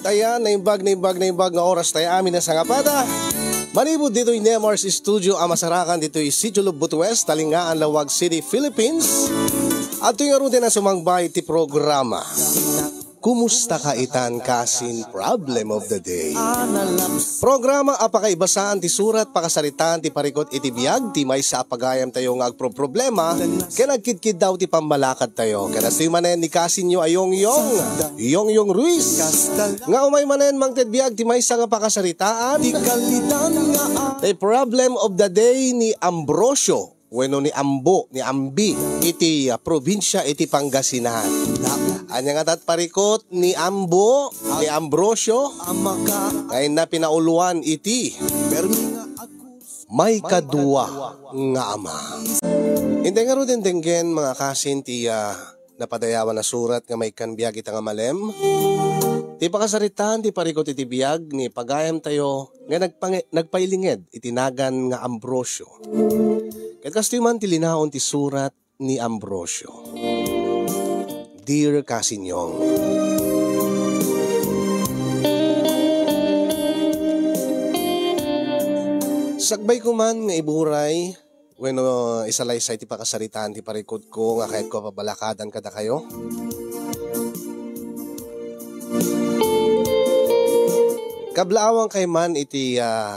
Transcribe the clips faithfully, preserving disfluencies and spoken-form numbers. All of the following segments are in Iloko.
Tayo, naimbag, naimbag, naimbag nga oras tayo amin a sangapada. Manipud ditoy Nemars Studio a masarakan ditoy Sitio Lubot West, Talingaan, Laoag City, Philippines. Adtoy ngaruden a sumangbay ti programa. Kumusta ka itan, kasin? Problem of the day. Programa a pakaibasaan ti surat, pakasaritaan ti parikut iti biag ti maysa a pagayamtayo nga agproproblema ken agkidkiddaw ti pammalakadtayo. Ken kastoy manen ni kasinyo a Yongyong, Yongyong Ruiz, nga umay manen mangted biag ti maysa nga pakasaritaan. The problem of the day ni Ambrosio wenno ni Ambo, ni Ambi, iti, ah, probinsia iti Pangasinan. Ania ngata ti parikut ni Ambo, ni Ambrosio, nga inna pinauluan iti maikadua nga ama. Inday ngaruden denggen, mga kasin, ti, ah, napadayawan a surat nga maikkan biag ita nga malem. Ti pakasaritaan ti parikut iti biag ni pagayamtayo nga nagpange-, nagpailinged iti nagan nga Ambrosio. Ket kastoy man ti linaon ti surat ni Ambrosio. Dear Kasinyong, sagbay ko man nga iburay wenno isalaysay ti pakasaritaan ti parikutko nga kayatko a pabalakadan kadakayo. Kablaawan kay man iti, ah,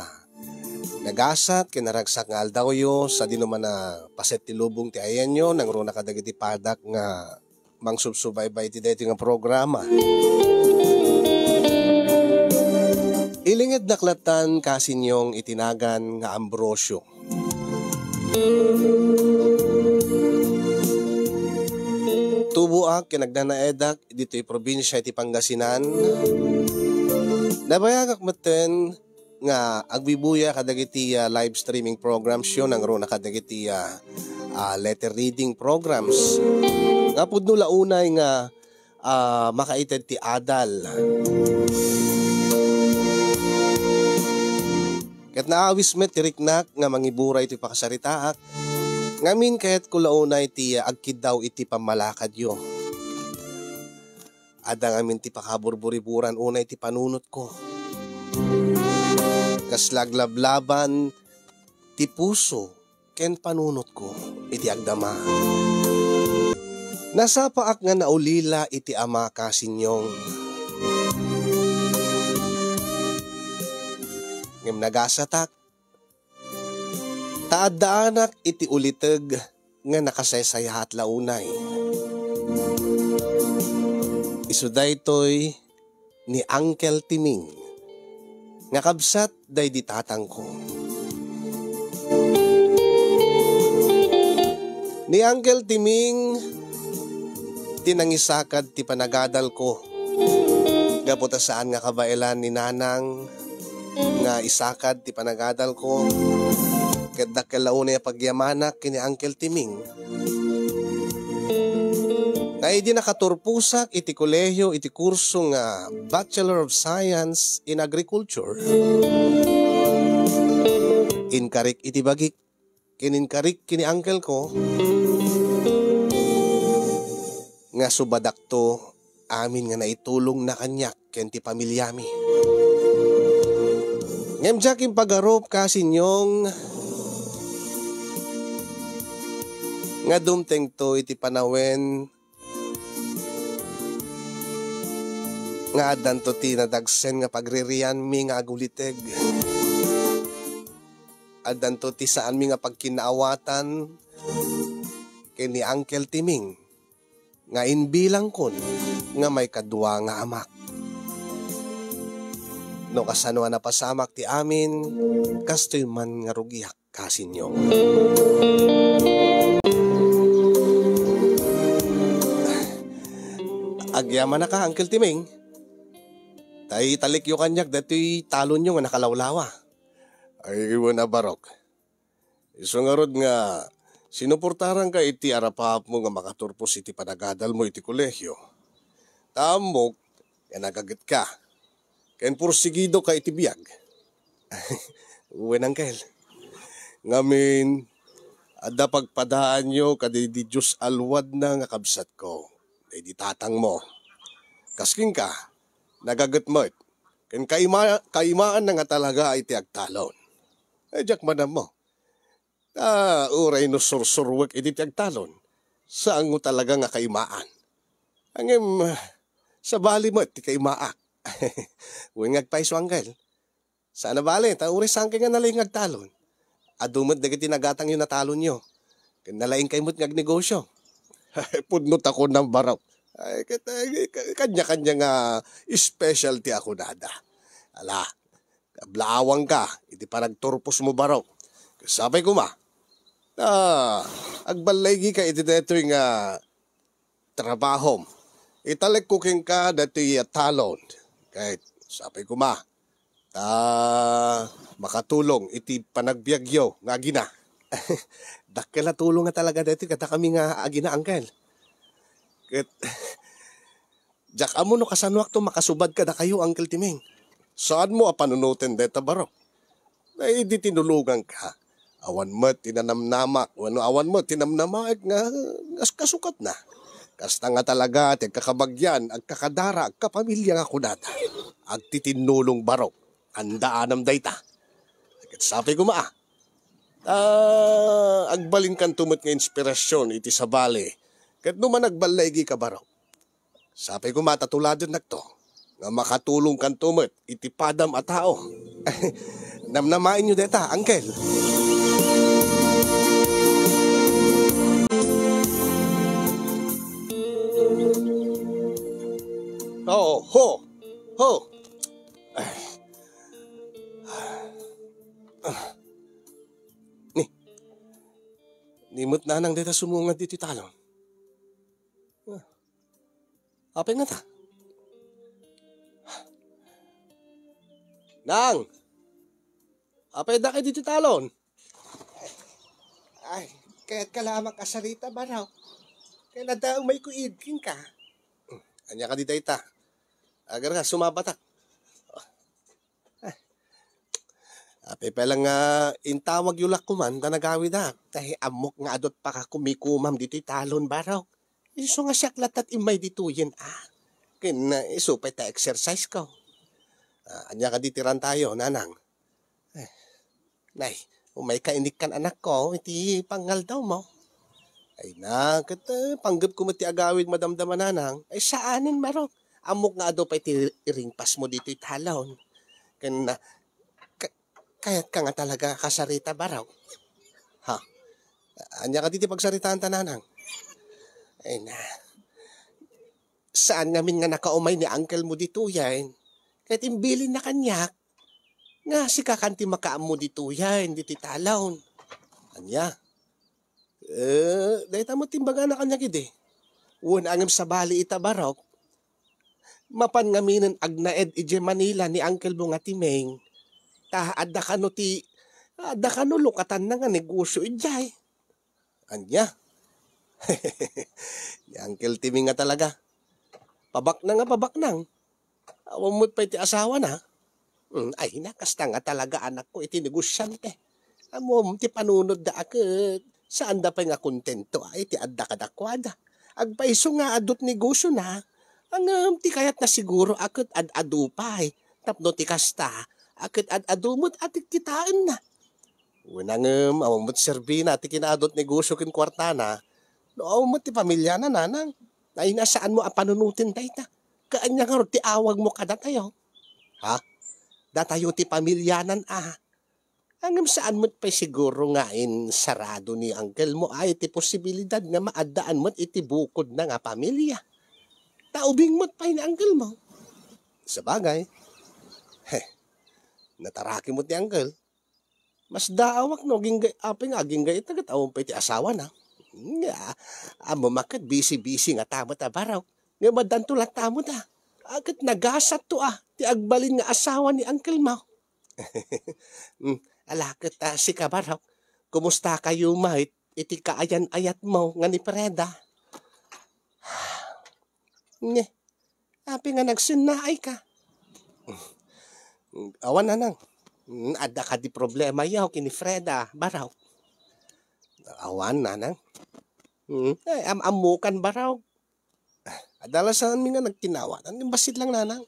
nagasat ken naragsak nga aldawyo, sadino man a paset ti lubong ti ayanyo, nangruna kadagiti padak nga mangsubsubaybay iti daytoy nga programa. Ilingednak lattan, Kasinyong, iti nagan nga Ambrosio. Tuboak ken agnanaedak ditoy probinsia iti Pangasinan. Nabayagak metten nga agbibuya kadagiti, ah, live streaming programs yo, nangruna kadagiti, ah, ah, letter reading programs. Nga pudno la unay nga, ah, makaited ti adal. Ket naawis met ti riknak nga mangiburay ti pakasaritaak. Ngamin, kayatko la unay ti, ah, agkiddaw iti pammalakadyo. Adda ngamin ti pakaburburiburan unay ti panunotko. Kasla aglablaban ti puso ken panunotko iti agdama. Nasapaak nga naulila iti ama, Kasinyong. Ngem nagasatak ta addaanak iti uliteg nga nakasaysayaat la unay. Isu daytoy ni Uncle Timing nga kabsat daydi tatangko. Ni Uncle Timing ti nangisakad ti panagadalko. Gapu ta saan nga kabaelan ni Nanang nga isakad ti panagadalko. Ket dakkel la unay a pagyamanak ken ni Uncle Timing nga idi nakaturposak iti kolehiyo iti kurso nga Bachelor of Science in Agriculture, inkarik iti bagik ken inkarik ken ni uncle ko nga subadakto amin nga naitulongna kaniak ken ti pamiliami. Ngem diak impagarup, Kasinyong, nga dumtengto iti panawen nga addanto ti nadagsen nga pagririanmi nga aguliteg. Addanto ti saanmi nga pagkinaawatan ken ni Uncle Timing nga imbilangkon nga maikadua nga amak. No kasano a napasamak ti amin, kastoy man nga rugiak, Kasinyong. Agyamanaka, Uncle Timing. Ta italikyo kaniak daytoy talonyo nga nakalawlawa. Ay, wen a barok. Isu ngarud nga sinuportaranka iti arap-apmo nga makaturpos iti panagadalmo iti kolehiyo. Ta ammok nga nagagetka ken pursigidoka iti biag. Wen, Uncle. Ngamin, adda pagpadaanyo kadaydi Dios a luadna nga kabsatko, daydi tatangmo. Kas kenka, Nagaget met. Ken kaima-, kaimaanna nga talaga iti agtalon. Eh, diak man ammo. Ta uray no sursuruek iti ti agtalon, saanko talaga nga kaimaan. Ngem, sabali met ti kaimaak. Wen nga agpayso, Angkel. Saan a bale, ta uray saanka nga nalaing nga agtalon. Adu met dagiti nagatangyo natalonyo. Ken nalaingkay met nga agnegosyo. Pudno ta kunam, Barok. Ay, ket, ay, ka-, kanya-kanya nga specialty a kunada. Ala, ablaawangka iti panagturposmo, Barok. Sapay koma, ah, agballigika iti daytoy nga trabahom. Italekko kenka daytoy a talon. Ket sapay koma, ta makatulong iti panagbiagyo nga agina. Dakkel a tulong nga talaga daytoy kadakami nga agina, Angkel. Ket diak ammo no kasanoakto makasubad kadakayo, Angkel Timing. Saanmo a panunoten dayta, Barok. Ay, idi tinulonganka, awan met ti nanamnamak, wenno awan met ti namnamaek nga kas-, kasukatna. Kasta nga talaga ti agkakabagian, agkakadara, agkapamilya nga kunada. Agtitinnulong, Barok. Andaanam dayta. Ket sapay koma, ah. Ta agbalinkanto met nga inspirasyon iti sabali. Ket no managballigika, Barok, sapay koma ta tuladennakto nga makatulongkanto met iti padam a tao. Namnamaenyo dayta, Angkel. Oo, ho! Ho! Ay. Ni, ni met nanang dayta sumungad ditoy talon. Ah. Apay ngata? Nang! Apay dakayo ditoy talon? Ay, kayatka laeng a sarita, Barok. Kayat laeng a umayko idi kenka. Ania kadi dayta? Agar nga, sumabatak. Apay pay lang nga intawagyo la koman ta nagawidak. Tay ammok nga adu ti pakakumikumam ditoy talon, Barok. Isu nga siak latta ti immay ditoyen, a. Ken, ah, isu pay ta exercise ko. Ah, ania kadi ti rantayo, nanang? Eh, nay, umayka inikkan, anakko, iti pangngaldawmo. Ay na, ket, eh, panggepko met ti agawid madamdama, nanang. Ay, saanen, Barok. Ammok nga adu pay ti iringpasmo ditoy talon. Ken, ah, ka-, kayatka nga talaga a kasarita, Barok? Ha? Ania kadi ti pagsaritaanta, nanang? Ay na. Saan ngamin nga nakaumay ni unclemo ditoyen. Ket imbilinna kaniak nga sika kan ti makaammo ditoyen, ditoy talon. Ania? Eh, dayta met ti imbagana kaniak idi. Wen, ngem sabali ita, Barok. Mapan ngaminen agnaed idiay Manila ni unclemo nga Timeng. Ta adda kano ti, adda kano lukatanna nga negosyo idiay. Ania? Ni Uncle Timmy nga talaga. Pabaknang a pabaknang. Awan met pay ti asawana. Hmm, ay, na, kasta nga talaga, anakko, iti negosiante. Ammom ti panunotda a ket saanda pay nga kontento a iti adda kadakuada. Agpayso nga adu ti negosiona, ngem ti kayatna siguro a ket ad-adu pay tapno ti kasta a ket ad-adu met a ti kitaenna. Wen, ngem awan met serbina ti kinaadu ti negosio ken kuartana no awan met ti pamiliana, nanang. Ay, na, saanmo a panunoten dayta. Ket ania ngarud ti awagmo kadatayo? Ha? Datayo ti pamilianan a. Ngem saan met pay siguro nga insarado ni unclemo ay ti posibilidad nga maaddaan met iti bukodna nga pamilia. Ta ubing met pay ni unclemo. Sabagay. He, nataraki met ni uncle. Masdaawak no agingga-, apay nga agingga ita ket awan pay ti asawana. Nga, ammom a ket bisi-bisi ngata met a Barok. Nga maddanto latta met a. A ket nagasatto a ti agbalin nga asawa ni unclemo. Hmm, ala ket, ah, sika, Barok, kumustakayo met iti kaayan-ayatmo nga ni Freda? Nge, apay nga nagsennaayka? Awan, nanang. Mm, adda kadi problemayo ken ni Freda, Barok? Awan, nanang. Mm, ay, am-ammokan, Barok. Adda la saanmi nga nagtinawa. Bassit lang, nanang.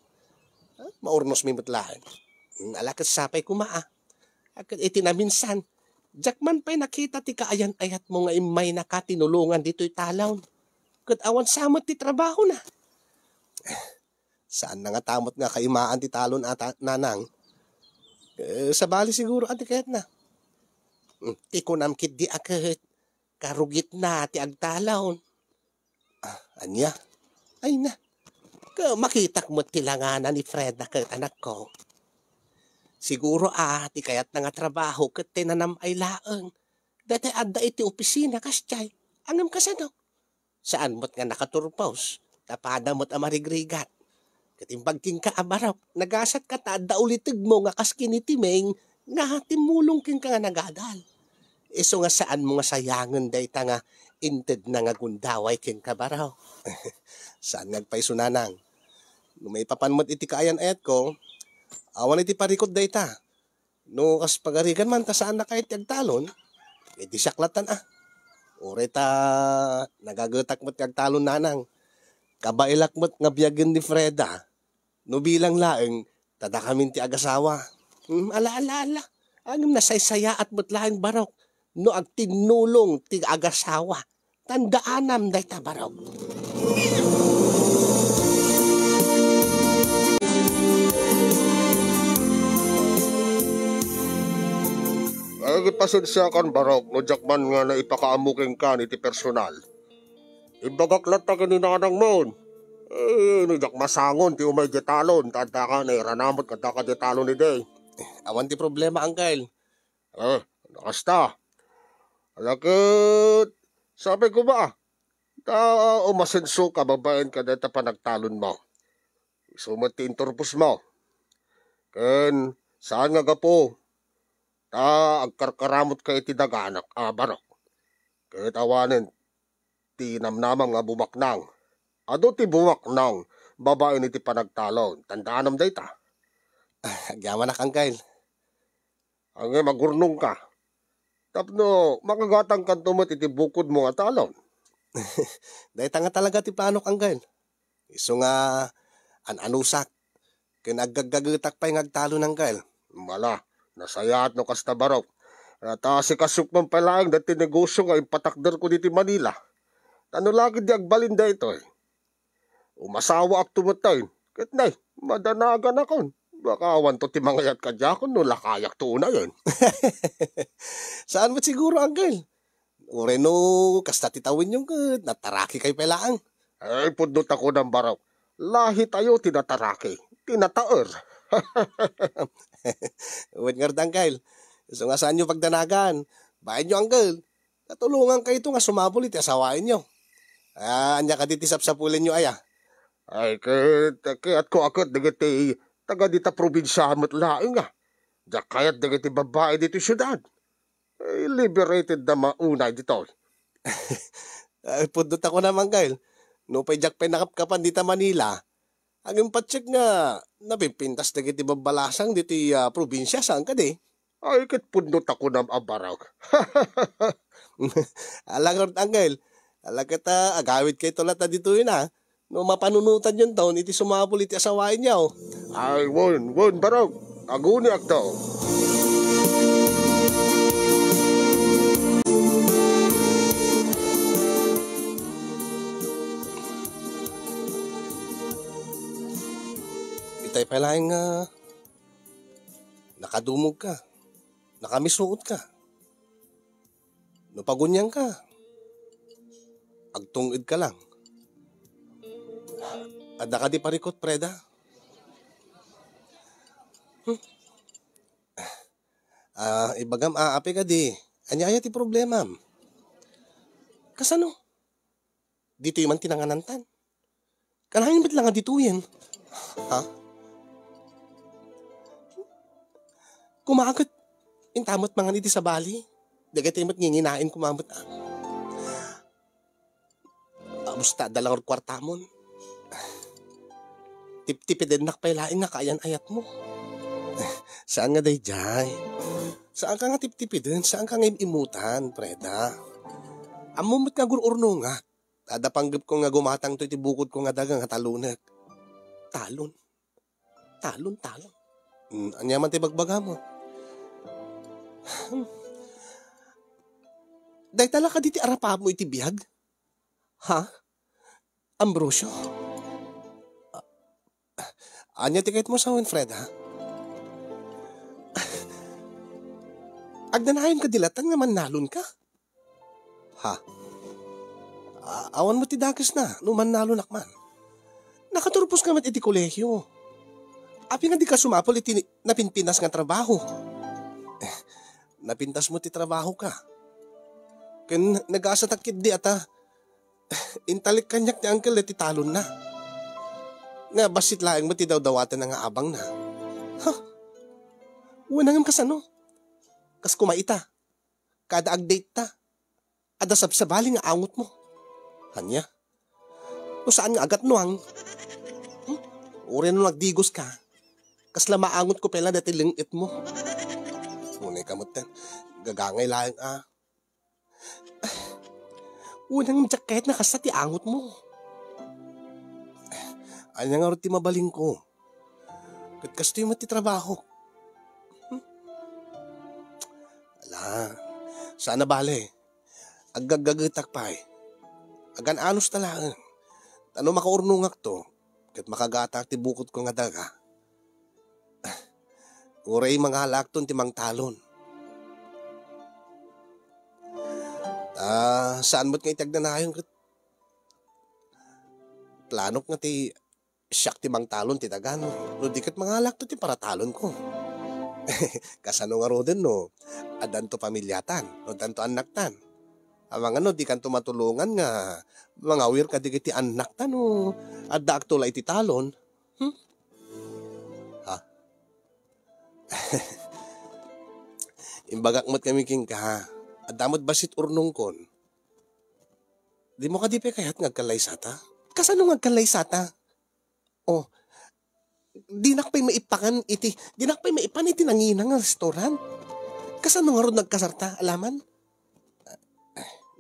Ah, maurnosmi met laeng. Hmm, ala ket sapay koma, a. Ket iti naminsan, diak man pay nakita ti kaayan-ayatmo nga immaynaka tinulongan ditoy talon. Ket awan sa met ti trabahona. Saanna ngata met nga kaimaan ti talon a, nanang. Eh, sabali siguro a ti kayatna. Hmm, ti kunam ketdi a ket karugitna ti agtalon. Ah, ania? Ay na. Ka-, makitak met ti langana ni Freda ket anakko. Siguro a ti kayatna nga trabaho ket ti nanam-ay laeng. Dayta adda iti opisina, kasdiay. Ngem kasano? Saan met nga nakaturpos, ta pada met a marigrigat. Ket imbag kenka a Barok, nagasatka ta adda ulitegmo nga kas ken ni Timeng nga timmulong kenka nga nagadal. Isu nga saanmo nga sayangen dayta nga intedna nga gundaway kenka, Barok. Saan nga agpayso, nanang. No maipapan met iti kaayan-ayatko, awan iti parikut dayta. No kas pagarigan man ta saannaka iti agtalon, iti siak lattan a. Uray ta nagagetak met ti agtalon, nanang. Kabaelak met nga biagen ni Freda. No bilang laeng, ta dakamin ti agasawa. Hmm, ala, ala, ala. Ngem nasaysayaat met laeng, Barok, no agtinnulong ti agasawa. Tandaanam dayta, Barok. Ay, pasensiakan, Barok, no diak man nga naipakaammo kenka iti personal. Imbagak latta ken ni nanangmon. Eh, no diak masangon ti umay diay talon, ta addaka nairanamot nga addaka diay talon idi. Awan ti problema, Uncle. Ah, kasta. Ala ket, sapay koma, ta umasensoka babaen kadayta panagtalonmo. Isu met ti inturposmo. Ken saan nga gapu ta agkarkaramotka iti daganak a Barok. Ket awanen ti namnamam nga bumaknang. Adu ti bumaknang babaen iti panagtalon. Tandaanam dayta. Agyamanak, Uncle. Ngem agurnongka. Tapno makagatangkanto met iti bukodmo nga talon. Dayta nga talaga ti planok, Uncle. Isu nga an-anusak ken aggaggagetak pay nga agtalon, Uncle. Ala, nasayaat no kasta, Barok. Ta asikasok man pay laeng daytoy negosio nga impatakderko ditoy Manila. Ta no la ketdi agbalin daytoy, umasawaakto met tayen. Ket nay, madanaganakon. Baka awanto ti mangayat kadiakon no lakayakto unayen. Saan met siguro, Uncle. Uray no kasta ti tawenyo ket natarakikay pay laeng. Ay, pudno ta kunam, Barok. Lahitayo ti nataraki, ti nataer. Wen ngarud, Uncle. Isu nga saanyo pagdanagan. Baenyo, Uncle. Natulongankayto nga sumapul iti asawaenyo. Ah, ania kadi ti sapsapulenyo aya? Ay, ket, kayatko a ket dagiti taga dita probinsia met laeng a. Diak kayat dagiti babbai ditoy siudad. Eh, liberated da maunay ditoy. Ay, pudno ta kunam, Uncle. Nupay diak pay nakapkapan dita Manila, agingpatsyek nga napimpintas dagiti babbalasang ditoy, ah, probinsia, saan kadi? Ay, ket pudno ta kunam a Barok. Ala ngarud, Uncle. Ala ket, ah, agawidkayto latta ditoy na. No mapanunotanyonton iti sumapul iti asawaenyo. Ay, wen, wen, Barok. Aguniakto. Itay pay laeng nga nakadumogka, nakamisuotka. No paguniangka, agtung-edka lang. Adda kadi parikut, Freda? Hmm. Ah, ibagam, a, apay kadi, ania aya ti problemam? Kasano? Ditoy man ti nanganantan. Kanayon met la nga ditoyen. Ha? Kumaket, inta met mangan iti sabali. Dagiti met nginginaen kumamet, a. Abus ta adda la ngarud kuartamon. Tiptipidennak pay laeng nga kaayan-ayatmo. Saan nga daydiay. Saanka nga tiptipiden, saanka nga im-imutan, Freda. Ammom met nga agur-urnongak. Adda panggepko nga gumatangto iti bukodko nga daga nga talonek. Talon. Talon, talon. Hmm, ania man ti bagbagam? Dayta la kadi ti arapaapmo iti biag? Ha? Ambrosio? A-, ania ti kayatmo sawen, Fred, ha? Agnanayon kadi latta nga mannalonka? Ha? A-, awan met ti dakesna no mannalonak man. Nakaturposka met iti kolehio. Apay nga dika sumapul iti napinpinas nga trabaho? Eh, napintas met ti trabahoka. Ken nagasatak ketdi a ta intalik kaniak ni Uncle ti talonna. Nga bassit laeng met ti dawdawatenna nga abangna. Ha? Wen, ngem kasano? Kas koma ita, kada agdate ta, adda sabsabali nga angotmo. Ania? No saan nga agatnoang? Hmm? Uray no nagdigoska, kasla maangotko pay la daytoy leng-etmo. Unay ka metten, gagangay laeng a. Unang jacket na kasta ti angotmo. Ania ngarud ti mabalinko? Ket kastoy met ti trabaho. Hmm? Ala, saan a bale. Aggaggagetak pay. Agan-anos ta laeng. Ta no makaurnongakto, ket makagatak ti bukodko nga daga. Uray mangalakton ti mangtalon. Ah, saan met nga iti agnanayon ket planok nga ti siak ti mangtalon ti daga, no? No di ket mangalakto ti paratalonko. Kasano ngaruden no addanto pamiliatan, no addanto annaktan? Amangan no dikanto matulongan nga mangawir kadagiti annakta no addaakto la iti talon? Hmm? Ha? Imbagak met kami kenka, adda met bassit urnongkon. Dimo kadi pay kayat nga agkallaysata? Kasano nga agkallaysata? Oh, dinak pay maipangan iti, dinak pay maipan iti nangina nga restaurant. Kasano ngarud nagkasarta, alaman?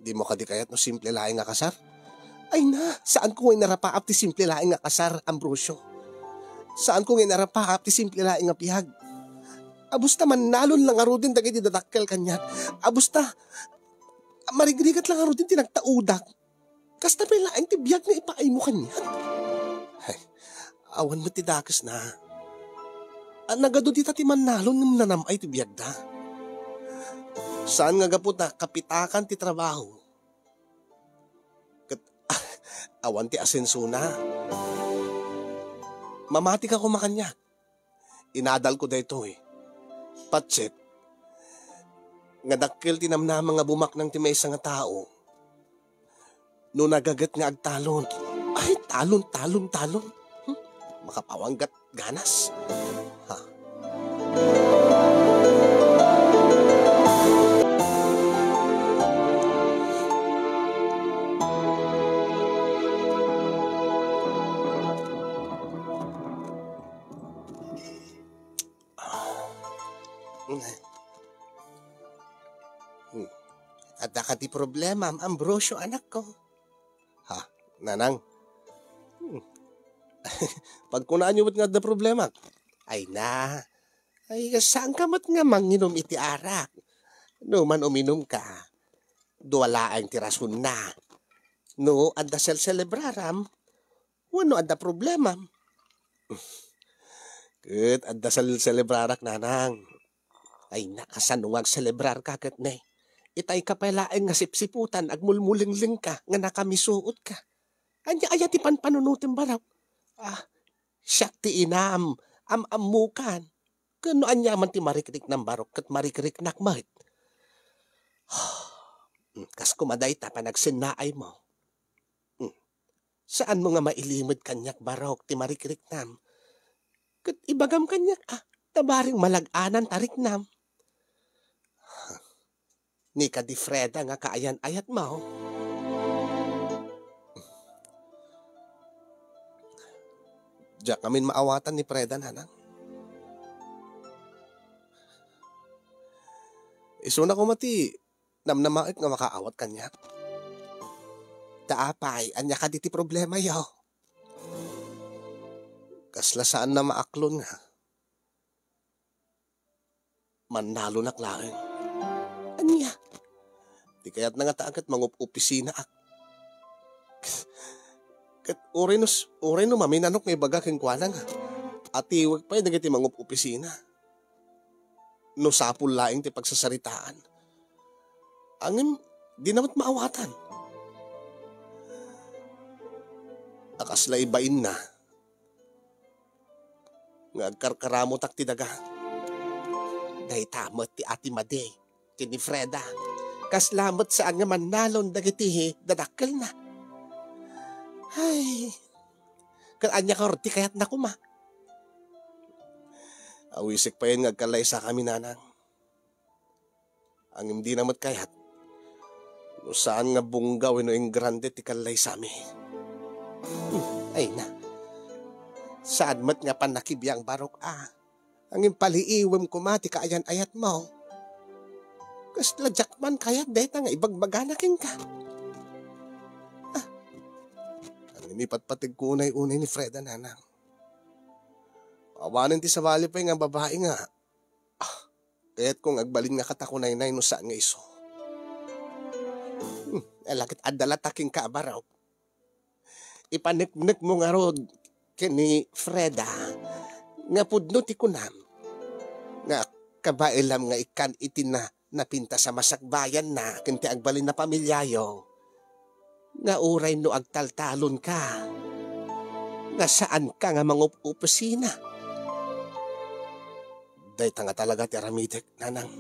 Dimo kadi kayat no simple laeng nga kasar? Ay na, saanko nga inarapaap ti simple laeng nga kasar, Ambrosio. Saanko nga inarapaap ti simple laeng nga biag. Abus ta mannalon la ngaruden dagiti dadakkel kaniak. Abus ta marigrigat la ngaruden ti nagtaudak. Kasta pay laeng ti biag nga ipaaymo kaniak. Ay, awan met ti dakesna. A, nagadu dita ti mannalon ngem nanam-ay ti biagda. Saan nga gapu ta kapitakan ti trabaho. Ket, awan ti asensona. Mamatika koma kaniak. Inadalko daytoy. Patsit, nga dakkel ti namnama nga bumaknang ti maysa nga tao. No nagaget nga agtalon, ay, talon, talon, talon. Hmm? Makapaw-anggat ganas. Ha? Hmm. Adda kadi problemam, Ambrosio, anakko? Ha, nanang? Hmm. Pagkunaanyo met nga adda problemak. Ay na. Ay, saanka met nga manginom iti arak? No man uminumka, dua laeng ti rasonna. No adda selselebraram, wenno adda problemam. Ket adda sel-, selebrarak, nanang. Ay, nakasano nga agselebrarka ket ne? Itayka pay laeng nga sipsiputan, agmulmulenglengka, nga nakamisuotka. Ania aya ti panpanunotem, barok? Ah, siak ti inam, am-ammokan. Ken no aniaman ti marikriknam, barok, ket marikriknak met. Kas koma dayta panagsennaaymo. Hmm. Saanmo nga mailimed kaniak, barok, ti marikriknam. Ket ibagam kaniak, a, ta bareng malag-anan ta riknam. Ni kadi Freda nga kaayan-ayatmo. Diak ngamin maawatan ni Freda, nanang. Isuna koma ti namnamaek nga makaawat kaniak. Ta apay, ania kadi ti problemayo? Kasla saan a maaklon nga mannalonak laeng. Ania? Ti kayatna ngata ket mangup-opisinaak. Ket uray no s-, uray no maminanok nga ibaga kenkuana nga atiwek pay dagiti mangup-opisina. No sapul laeng ti pagsasaritaan. Ngem dina met maawatan. A kasla ibainna nga agkarkaramotak ti daga. Dayta met ti Ate Madi ken ni Freda. Kasla met saan nga mannalon dagiti dadakkelna. Ay, ket ania ngarud ti kayatna koma? Awisek payen nga agkallaysakami, nanang. Ngem dina met kayat no saan nga bungga wenno engrande ti kallaysami. Hmm, ay na. Saan met nga pannakibiang, barok a. Ngem paliiwem koma ti kaayan-ayatmo. Kasla diak man kayat dayta nga ibagbagana kenka. Ah. Ngem ipatpategko unay-unay ni Freda, nanang. Awanen ti sabali pay nga babai nga, ah, kayatko nga agbalin nga katakunaynay no saan nga isu. Hmm, ala ket adda latta kenka a barok. Ipaneknekmo ngarud ken ni Freda nga pudno ti kunam nga kabaelam nga ikkan iti na-, napintas a masakbayanna ken ti agbalin a pamiliayo nga uray no agtaltalonka nga saanka nga mangup-opisina. Dayta nga talaga ti aramidek, nanang.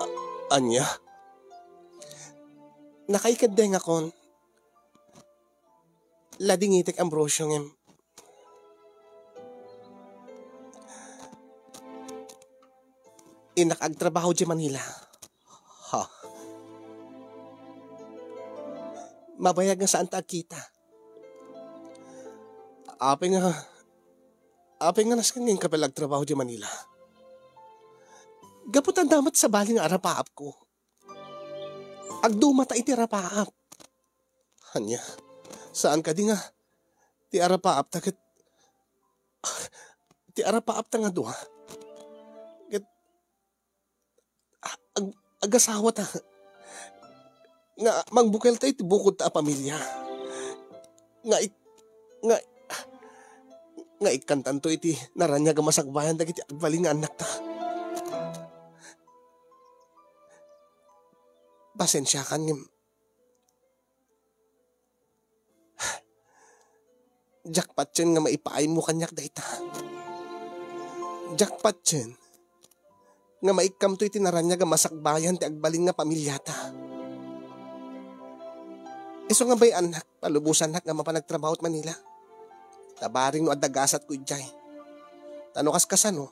A-, ania? Nakaikeddengakon. Ladingitek, Ambrosio, ngem innak agtrabaho idiay Manila. Ha? Mabayag nga saan ta agkita. Apay nga, apay nga nasken nga inka pay la agtrabaho idiay Manila? Gapu ta adda met sabali nga arapaapko. Agdumata iti arapaap. Ania? Saan kadi nga ti arapaapta ket ti arapaapta nga dua? Ket ag-, agasawata nga mangbukelta iti bukodta a pamilya. Nga ik-, nga, nga ikkantanto iti naraniag a masakbayan dagiti agbalin nga annakta. Pasensiakan ngem diak patien nga maipaaymo kaniak dayta. Diak patien nga maikkamto iti naraniag a masakbayan ti agbalin nga pamilyata. Isu nga bay-annak, palubosannak nga mapan agtrabaho iti Manila. Ta bareng no adda gasatko idiay. Ta no kas-, kasano,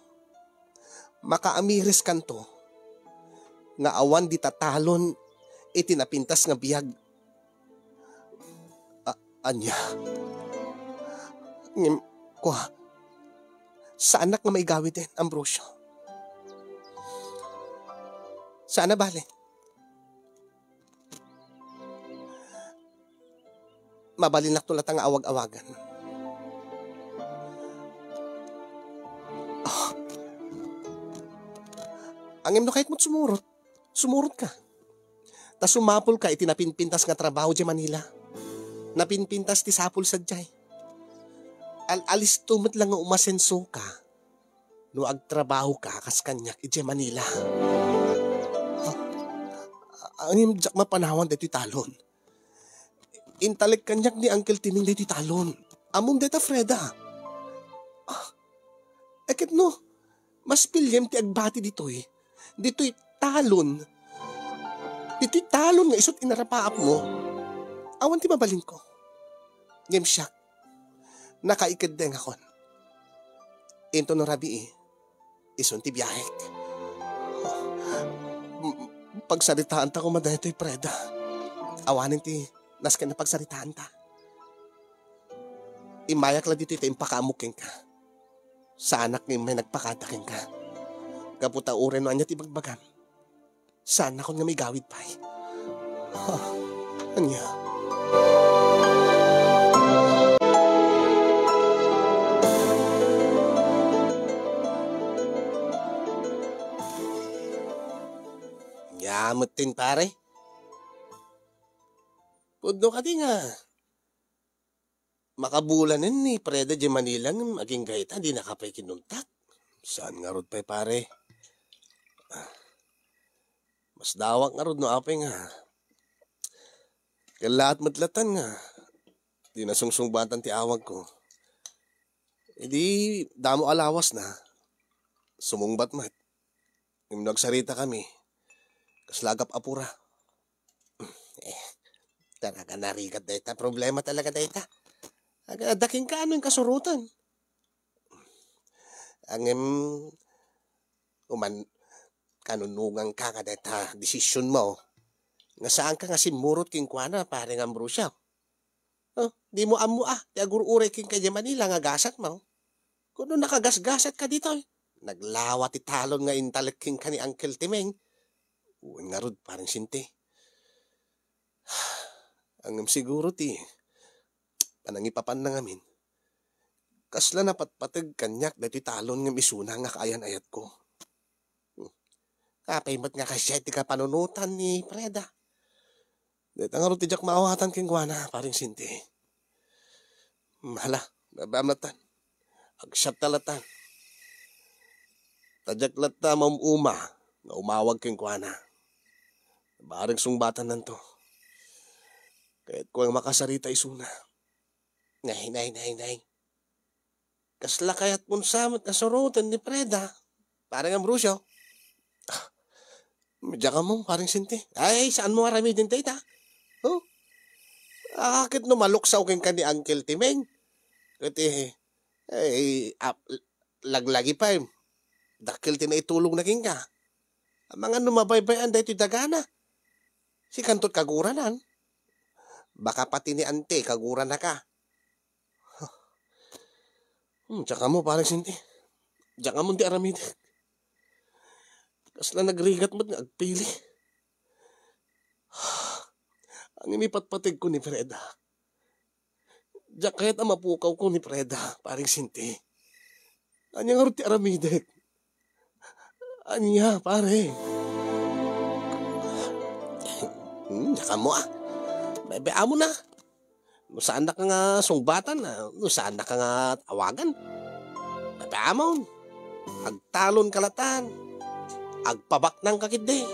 makaamiriskanto nga awan dita talon iti napintas nga biag. A-, ania? Ngem, kua, saanak nga maigawiden, Ambrosio. Saan a bale. Mabalinnakto latta nga awag-awagan. Ah. Ngem no kayatmo sumurot, sumurotka. Ta sumapulka iti napinpintas nga trabaho idiay Manila. Napinpintas ti sapul sadiay. Al-, alisto met la nga umasensoka no agtrabahoka kas kaniak idiay Manila. Ah, ngem diak mapanawan daytoy talon. Intalek kaniak ni Uncle Timing daytoy talon. Ammom dayta, Freda. Ah, ket no, mas piliem ti agbati ditoy. Ditoy talon. Ditoy talon nga isut' inarapaapmo. Awan ti mabalinko. Ngem siak, nakaikeddengakon. Inton no rabii, isun ti biahek. M-, pagsaritaanta koma daytoy, Freda. Awanen ti nasken a pagsaritaanta. Immayak la ditoy ta impakaamok kenka. Saanak nga immay nagpakada kenka. Gapu ta uray no ania ti ibagbagam, saannakon nga maigawid pay. Ah, ania? Ania met tin, pare? Pudno kadi nga makabulanen ni Freda diay Manila ngem agingga ita, dinaka pay kinuntak. Saan ngarud pay, pare? Ah, masdawak ngarud no apay nga kellaat met latan nga di nasungsungbatan ti awagko. Idi damo a lawasna, sumungbat met. Ngem no agsaritakami, kasla agap-apura. Eh, talaga narigat dayta. Problema talaga dayta. Aga, adda kenka no inkasuroten. Ngem, uman, kanunonganka kadayta desisionmo. Nga saanka nga simmurot kenkuana, Pareng Ambrosio. Oh, dimo ammo a, ti agur-uray kenka diay Manila nga gasatmo. Kuno nakagasgasatka ditoy. Naglawa ti talon nga intalek kenka ni Uncle Timeng. Wen ngarud, Pareng Sinti. Ngem siguro ti panangipapanna ngamin, kasla napatpateg kaniak daytoy talon ngem isuna nga kaayan-ayatko. Apay met nga kasdiay ti kapanunotan ni Freda? Dayta ngarud ti diak maawatan kenkuana, Pareng Sinti. Hala, babaam latan. Agsiatta latan. Ta diak latta maum-uma nga umawag kenkuana. Bareng sungbatannanto. Kayatko nga makasarita isuna. Nay, nay, nay, nay. Kasla kayatmon sa met nga suroten ni Freda, Pareng Ambrosio? Ah, diak ammo, Pareng Sinti. Ay, saanmo aramiden dayta? Oh? Ah, ket no maluksaw kenka ni Uncle Timeng. Ket, eh, eh, ap-, laglagi pay. Dakkel ti naitulongna kenka. Amangan no mabaybay-an daytoy dagana. Sikanto ti kaguranan. Baka pati ni Ante kaguranaka. Hmm, diak ammo, Pareng Sinti. Diak ammo ti aramidek. Kasla nagrigat met nga agpili. Ngem ipatpategko ni Freda. Diak kayat a mapukawko ni Freda, Pareng Sinti. Ania ngarud ti aramidek? Ania, pare? Hmm, diak ammo a. Baybay-amon a. No saannak nga sungbatan, ah, no saannak nga awagan. Baybay-amon. Agtalonka latan. Agpabaknangka ketdi.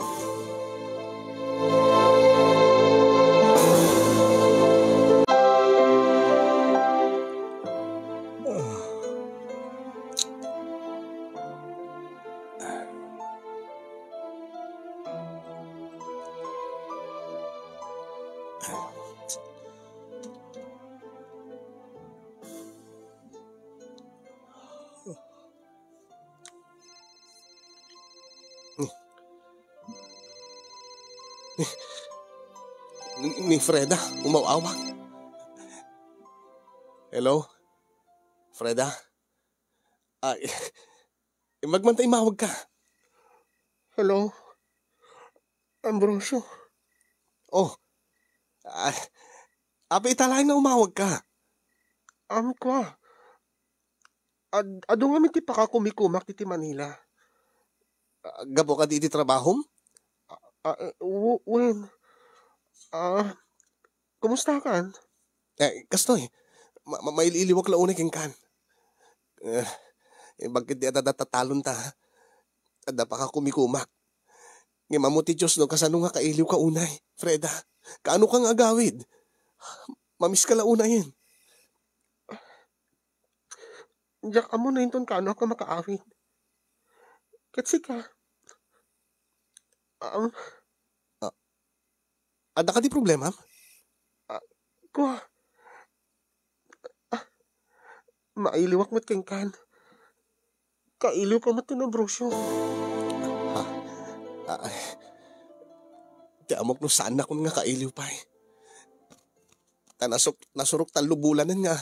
Ni, ni Freda, umaw-awag. Hello? Freda? Ay, imbag man ta imawagka. Hello? Ambrosio? Oh. Ah, apay ita laeng nga umawagka? Am, kua. Ad-, adu ngamin ti pakakumikumak iti Manila. Ah, gapu kadi iti trabahom? Ah, eh, w-, wen. Ah, kumustakan? Eh, kastoy. Ma-, ma-, mailiiliwak la unay kenkan. Eh, eh, bagket di adda tatalonta. Adda pakakumikumak. Ngem ammo ti Dios no kasano nga kailiwka unay, Freda. Kaano ka nga agawid? Mamiska la unayen. Diak ammo no inton kaano ako makaawid. Ket sika? Ang Ah, adda kadi problema? Ah, kua. Ah, mailiwak met kenkan. Kailiwka met ken Ambrosio. Ha? Ah, ay. Ti ammok no saannakon nga kailiw pay. Ta nasuk-, nasurok tallo bulanen nga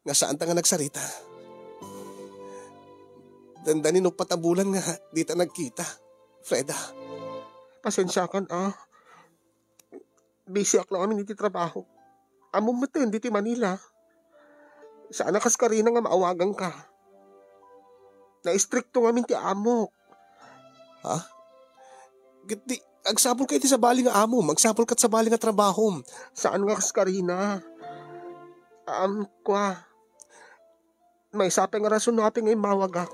nga saanta nga nagsarita. Dandani no uppat a bulan nga dita nagkita, Freda. Pasensiakan, ah. Bisiak lang amin iti trabaho. Ammom metten ditoy Manila. Saan a kas karina nga maawaganka. Naistrikto ngamin ti amok. Ha? Ket di, agsapulka iti sabali nga amom, agsapulka iti sabali nga trabahom. Saan nga kas karina. Am, kua. Maysa pay nga rason no apay nga immawagak.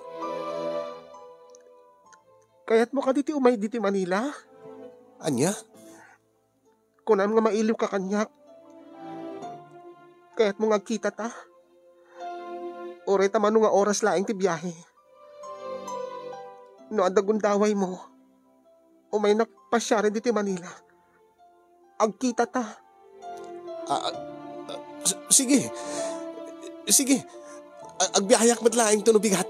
Kayatmo kadi ti umay ditoy Manila? Ania? Kunam nga mailiwka kaniak. Kayatmo nga agkitata? Uray ta mano nga oras laeng ti biahe. No adda gundawaymo, umaynak pasiaren ditoy Manila. Agkitata. Ah, ah, ah, s-, sige. Sige. A-, agbiaheak met laeng ta no bigat.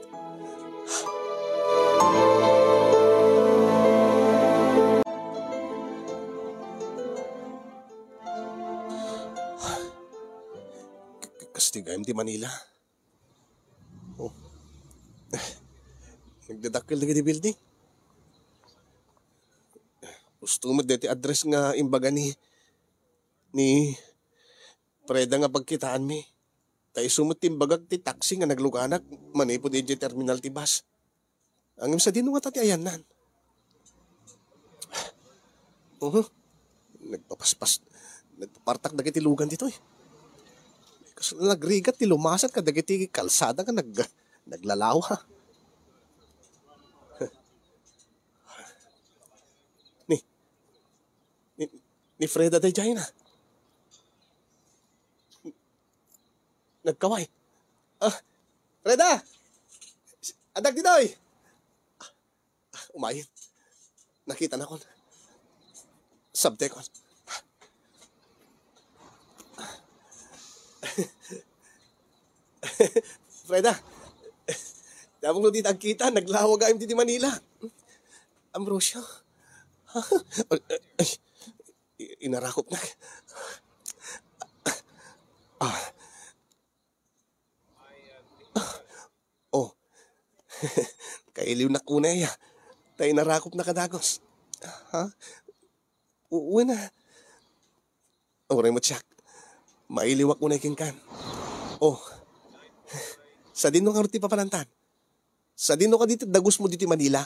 K-, k-, kasti gayam ti Manila. Oh. Nagdadakkel dagiti building. Husto met daytoy address nga imbaga ni, ni Freda nga pagkitaanmi. Ta isu met ti imbagak ti taxi nga nagluganak manipud idiay terminal ti bus. Ngem sadino ngata ti ayanna? Uhu. Nagpapaspas, nagpapartak dagiti lugan ditoy. Kasla nagrigat ti lumasan kadagiti kalsada nga nag-, naglalawa. Ni, ni, ni Freda daydiay na. Nagkaway. Ah, Freda! Adda ditoy! Ah, umayen. Nakitanakon. Sabtekon. Freda, damok no dita agkita, naglawag gayam ditoy Manila. Ambrosio. Ay, inarakopnak. Ah. Oh. Kailiwnak unay, a. Ta inarakopnak a dagus. Ha? U-, wen a. Uray met siak. Mailiwak unay kenkan. Oh. Sadino ngarud ti papalantan? Sadino kadi ti dagusmo ditoy Manila?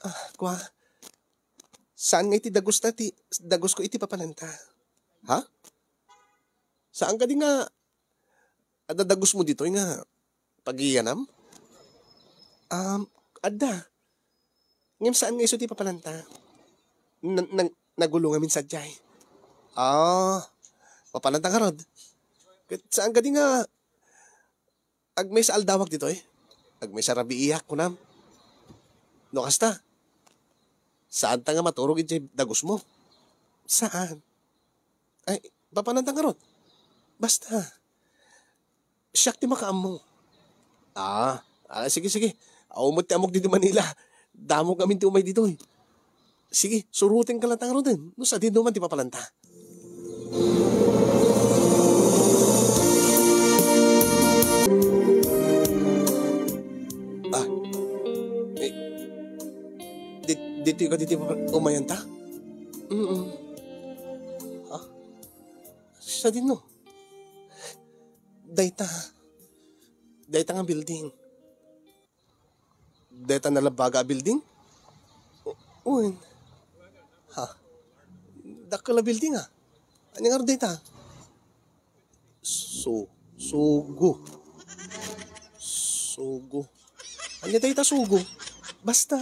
Ah, kua. Saan nga iti dagusta ti, dagusko iti papalanta? Ha? Saan kadi nga adda dagusmo ditoy nga pagiyanam? Um, adda. Ngem saan nga isu ti papalanta? Na-, nag-, nagulo ngamin sadiay. Ah, papalanta ngarud. Ket saan kadi nga agmaysa aldawak ditoy? Agmaysa rabiiak, kunam? No kasta, saanta nga maturog idiay dagusmo? Saan? Ay, papananta ngarud. Basta, siak ti makaammo. Ah, ah, sige, sige. Awan met ti ammok ditoy Manila. Damok ngamin ti umay ditoy. Sige, surotenka latta ngaruden no sadino man ti papalanta. Ah, eh, di-, ditoy kadi ti papa-, umayanta? Mm-mm. Ah, sadino? Dayta. Dayta nga building. Dayta nalabbaga a building? U-, wen. Ha? Dakkel a building, a. Ania ngarud dayta? Su-, Sugo. Sugo. Ania dayta Sugo? Basta.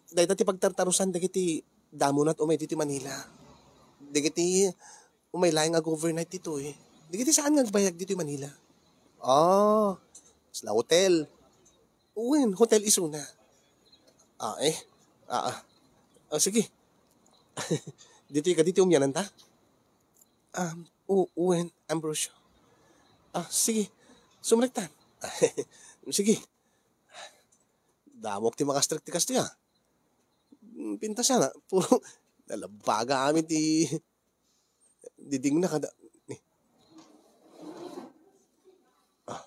Dayta ti pagtartarusan dagiti damunak umay ditoy Manila. Dagiti umay laeng nga overnight ditoy. Dagiti saan nga agbayag ditoy Manila. Ah, kasla hotel. Wen, hotel isuna. Ah, eh. Ah, ah. Ah, sige. Ditoy kadi ti umyananta? Um, u-, wen, Ambrosio. Ah, sige. Sumrektan. Sige. Damok ti makastrek ti kastoy, a. Mm, pintas a, puro nalabbaga amin ti didingna kada, ni. Ah.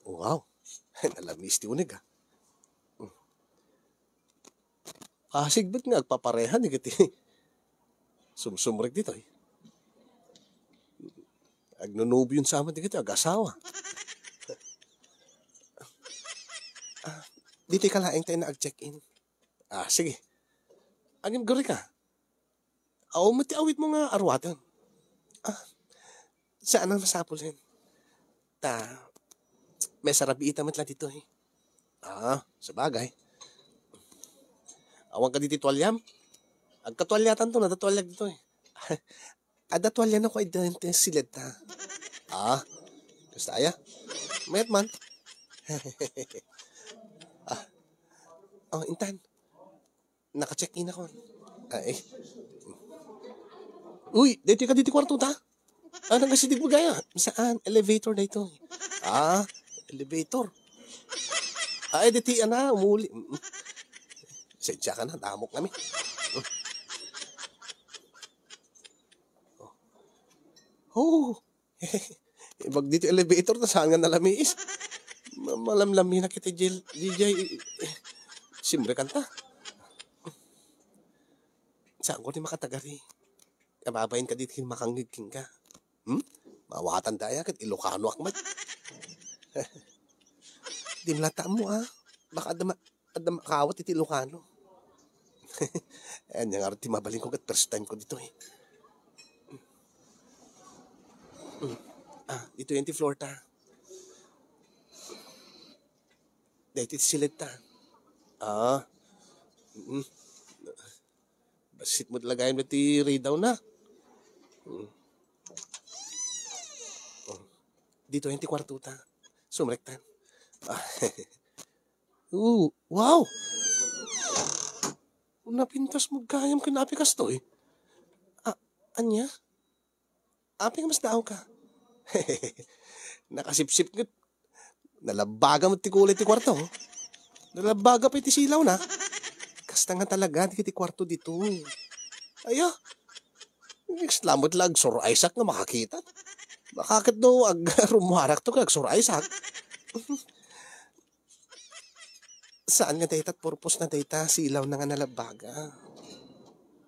Wow. Nalamis ti uneg, a. Mm. Pasig met nga agpapareha dagiti, Sumsumrek ditoy. Agnunubion sa amin dagitoy, ag-asawa. Ah, ditoy ka laeng tayo na ag-check-in. Ah, sige. Agim guri ka. Aw, met ti awit mo nga aruaten. Ah, saan ang masapulen? Ta, may sarabiita met la ditoy. Ah, sabagay. Awan ka ditoy tualiam? Agkatualiatan to, nadatualiak ditoy. Adda tualian ako ay dente siled ta. Ah, gusto aya? Mayat man. Ah, oh, intan. Naka-check-in ako. Ah, eh. Uy, dito ka dito kwarto ta? Anong kasi di mo gaya? Saan? Elevator na ito. Ah, elevator. Ay, dito, ana, umuli. Mm. Sadya ka na, damok kami. Oh. Ibag dito elevator, ta saan nga nalamiis? Ma-, malamlami na kita, Jel-, D J. Simre kanta. Saan ko ni makatagari? Ababain ka dito, makangigking ka. Hmm? Mawatan daya, ket Ilocano ak met. Dimlata mo, ah. Baka adda ma-, adda makawat iti Ilocano. Ayan, nga ti mabalin ko ket first time ko dito, eh. Hmm. Ah, dito yan ti floor ta. Dito ti silid ta. Ah. Mm. Basit mo talaga yung ti ridaw na. Mm. Oh. Dito yung ti kwarto ta. Sumrektan. Ah. Oo. Wow! Napintas mo gayam ken api kastoy. Ah, anya? Apay nga masdaaw ka? Nakasipsip nget. Nalabaga met ti kulay ti kwarto. Nalabaga pay ti silaw na. Kasta nga talaga ti, ti kwarto dito. Aya. Next lamot la ag-sur-ice ak nga makakita. Baka ket no agrumuarak to ket ag-sur-ice ak. Saan nga dayta ti purpose na dayta silaw na nga nalabaga?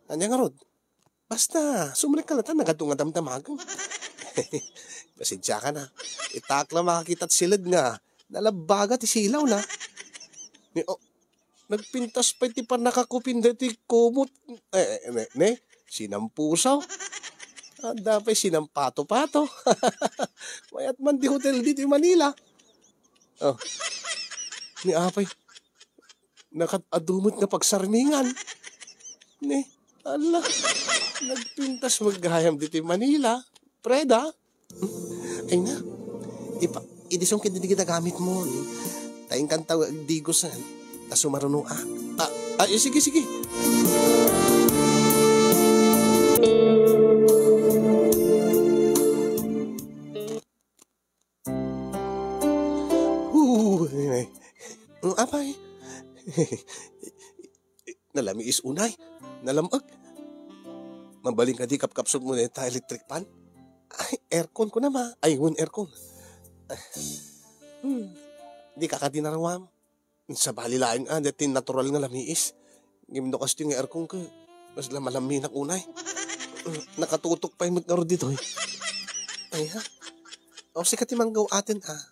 Anya ngarud? Basta, sumrek ka latta, nagadu nga damdamagem. Pasensia ka na. Itak la makakita ti siled nga nalabaga ti silaw na. Ni, oh, nagpintas pay ti pannakakupin daytoy kumot. Eh, eh, ne, ne? Sinampusaw. Adda pay sinampato-pato. Mayat man ti hotel ditoy Manila. Oh. Ni apay. Nakat-adu met nga pagsarmingan. Ne, ala, nagpintas met gayam ditoy Manila. Preda? Ay na. Ipa-, idisong ket dagiti gamit mo. Ta inkan ta agdigos, ah. Ta sumaruno, ah. Ah, ah, eh, sige, sige. Uy, ay. Mm, apay. Nalamiis unay. Nalam-ek. Mabalin kadi kapkapsut mo dayta electric fan? Ay, aircon ko na ma. Ay, wen, aircon. Hmm. Di ka kadi naruam. Sabali laeng, ah, daytoy natural nga lamiis. Ngem no kastoy nga aircon ket, mas la malaminak unay. Nakatutok pay met ngarud ditoy. Ay, ha? O, sika ti manggaw-aten, ah.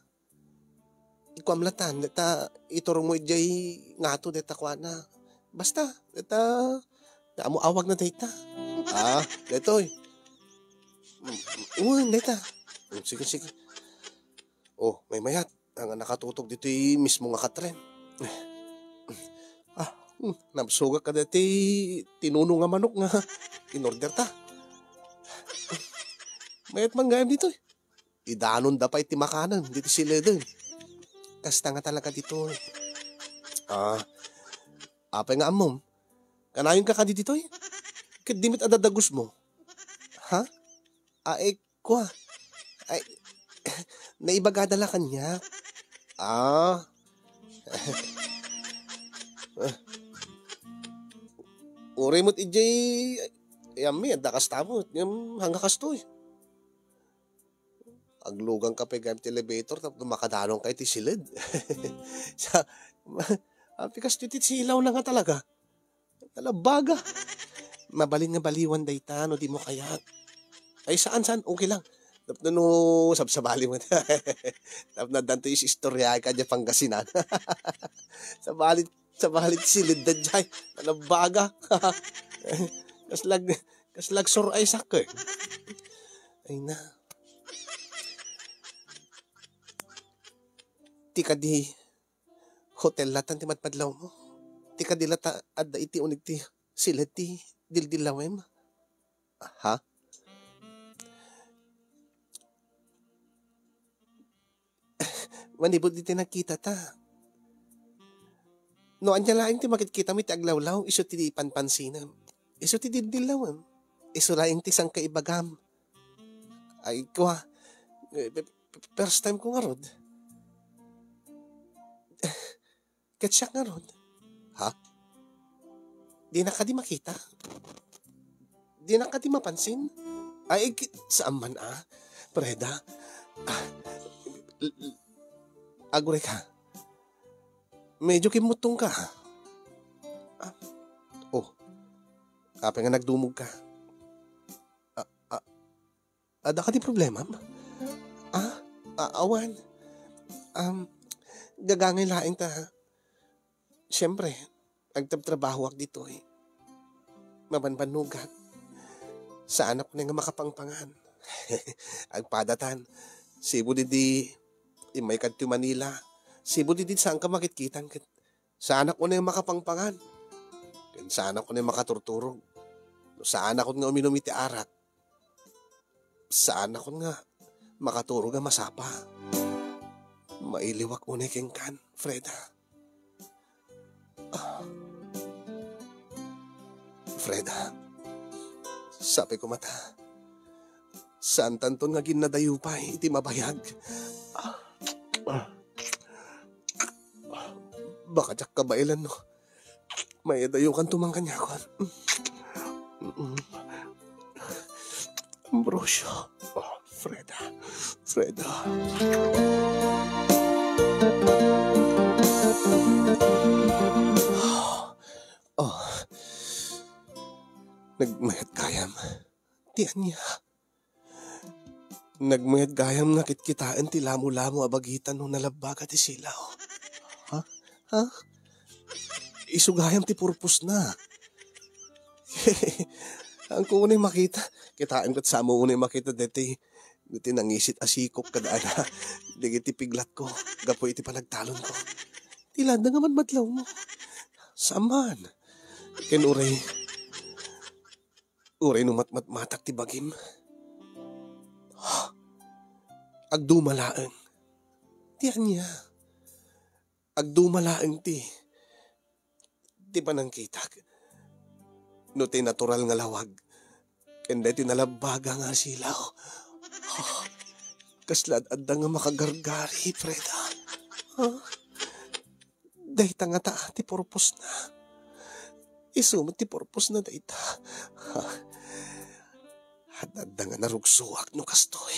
Ikuam latan, dayta iturong mo idiay ngato, dayta kuana. Basta, dayta, damo awag na dayta. Ah, daytoy. Mm, mm, dayta. Mm, sige, sige. Oh, maymayat. Nga nakatutok ditoy mismo nga katren. Ah, hmm, nabsogak kadaytoy tinuno nga manok nga in-order ta. Mayat man gayam ditoy. Idanonda pay ti makanen ditoy sileden. Kasta nga talaga ditoy. Ah, apay nga ammom? Kanayon ka kadi ditoy? Ket di met adda dagus mo? Ha? Ay, kua. Ay, naibagada la kaniak. Ah. Uray met idiay, ay, ammi, adda kasta met. Ngem, hanga kastoy. Aglugang ka pay gayam ti elevator, tapno makadanon ka iti siled. Sa, apay kastoy ti silaw na nga talaga. Nalabaga. Mabalin nga baliwan dayta no dimo kayat. Ay, saan, saan? Okay lang. Tapno no sabsabali mo. Tapno addanto is istorya ka diay Pangasinan. Sabali, sabali ti silidda diay. Nalabbaga. Kaslag, kaslag sur ay sak, eh. Ay na. Ti kadi hotel latan ti madmadlaw mo. Ti kadi lata adda iti uneg ti siled ti dildillawem. Ha? Manipud iti nakita ta. No ania laeng ti makitkitam iti aglawlaw, isu ti panpansinem. Isu ti dildillawem. Isu laeng ti sangkaibagam. Ay, kua. Eh, pe-, pe-, first time ko ngarud. Ket siak ngarud. Ha? Dina kadi makita? Dina kadi mapansin? Ay, ki-, saan man, ah. Freda. Ah, l-, l-, aguray ka. Medyo kimmuttong ka. Ah, oh. Apay nga nagdumog ka? Ah, ah, Adda kadi problemam? Ah, a-, awan. Um, gagangay laeng ta. Siyempre, agtrabtrabahoak ditoy. Mabanbannogak. Saanak unay nga makapangpangan. Agpadatan. Sipud idi immay kadto Manila. Sipud idi saanka makitkitan ket saanak unay makapangpangan. Ken saanak unay makaturturog. No saanak nga uminum iti arak, saanak nga makaturog a masapa. Mailiwak unay kenkan, Freda. Ah. Freda, sapay ko mata. Saantanton nga aginnadayo pay iti mabayag. Ah. Ah. Baka diak kabaelan no. Maidayukanto man kaniakon. Mm. Ambrosio. Oh, Freda. Freda. Oh. Nagmayat gayam. Ti ania? Nagmayat gayam nga kitkitaen ti lamulamo a bagitan no nalabbaga ti silaw. Ha? Ha? Isu gayam ti purpose na. Saan ko unay makita. Kitaem ket saan mo unay makita deti, deti nangisit a sikop kada ana. Dagiti piglatko gapu iti panagtalonko. Ti lada nga madmadlawmo. Saan man. Ken uray, uray no matmatmatak ti bagim. Agduma laeng. Ti ania? Agduma laeng ti, ti panangkitak. No ti natural nga lawag, ken daytoy nalabbaga nga silaw. Kasla ad-adda nga makagargari, Freda. Dayta ngata ti purpose na. Isu met ti purpose na dayta. Ha? Ad-adda nga narugsoak no kastoy.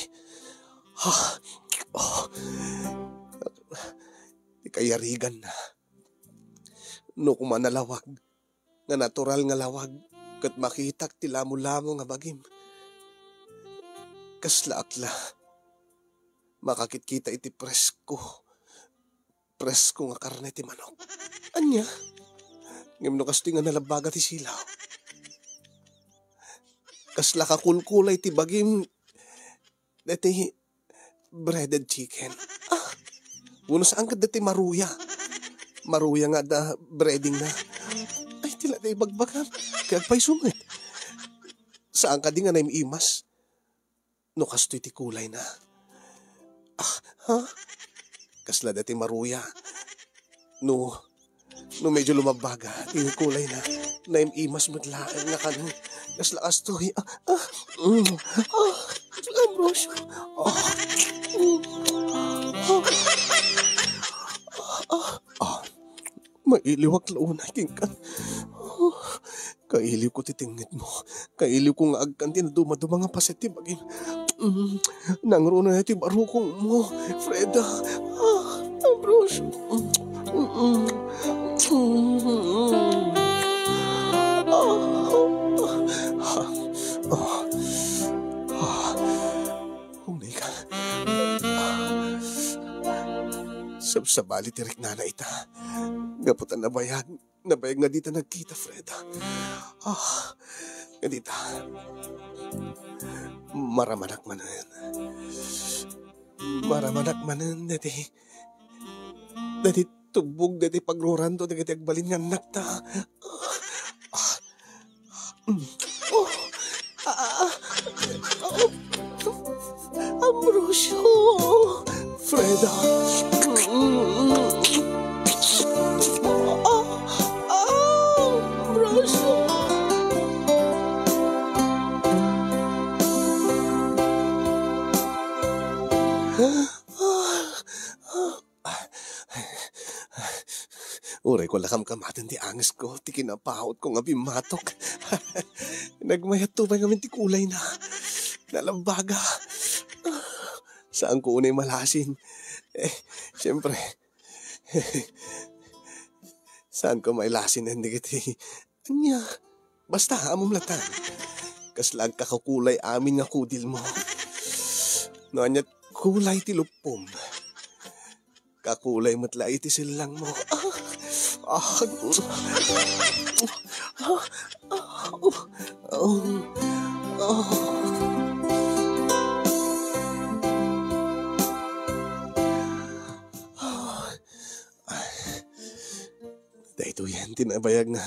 Ha? Oh. Ti kayarigan na. No kuma nalawag, nga natural nga lawag, ket makitak ti lamulamo nga bagim. Kasla akla. Makakitkita iti presko. Presko nga karne ti manok. Ania? Ngem no kastoy nga nalabbaga ti silaw. Kasla kakulkulay ti bagim deti breaded chicken. Ah, wenno saan ket deti maruya. Maruya nga adda breading na. Ay, ti la ti ibagbagam. Kaya agpayso met. Saan kadi nga naim-imas? No kastoy ti kulayna. Ah, ha? Kasla deti maruya. No, no medyo lumabbaga ti kulayna, naim-imas met laeng nga kanen. Kasla kastoy. Ah, ah, mm, ah, Ambrosio. Ah, mm, ah, ah, ah, ah. Mailiwak la unay kenka. Kailiwko ti tengngedmo. Kailiwko nga agkan ti nadumaduma nga paset ti bagim. Mm, nangruna ti barukongmo, Freda. Ah, Ambrosio. Mm, mm, mm. Ah, ah, Sabali ti riknana ita. Gapu ta nabayag, nabayag nga dita nagkita, Freda. Ah, nga dita. Maramanak manen. Maramanak manen dati. Dati tubbog dati pagruranto dagiti agbalin nga annakta. Ah, Oh! Ah, ah, oh. Ambrosio! Freda! Ah, ah, Ambrosio! Ah, ah. Uray ko la kamkamaten ti angesko, ti kinapautko nga bimmatok. Nagmayatto pay ngamin ti kulayna. Nalabaga. Saanko unay malasin. Eh, siyempre, saanko mailasinen dagiti Ania, basta, ammom latta. Kasla agkakakulay amin nga kudilmo. No ania't kulay ti luppom, kakulay met la iti sellangmo. Ah, ah, ah, ah, oh, oh, oh. Daytoyen ti nabayag nga,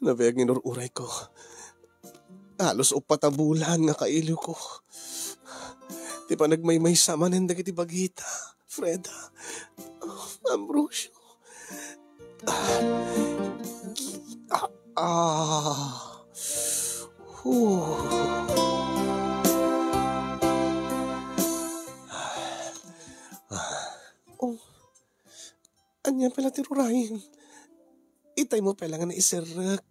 nabayag nga inur-urayko. Halos uppat a bulan nga kailiwko. Ti panagmaymaysa manen dagiti bagita, Freda. Oh, Ambrosio. Ah. Ah. Ah. Huh. Ah. Oh. Ania pay la ti rurayen? Itaymo pay la nga naiserrek.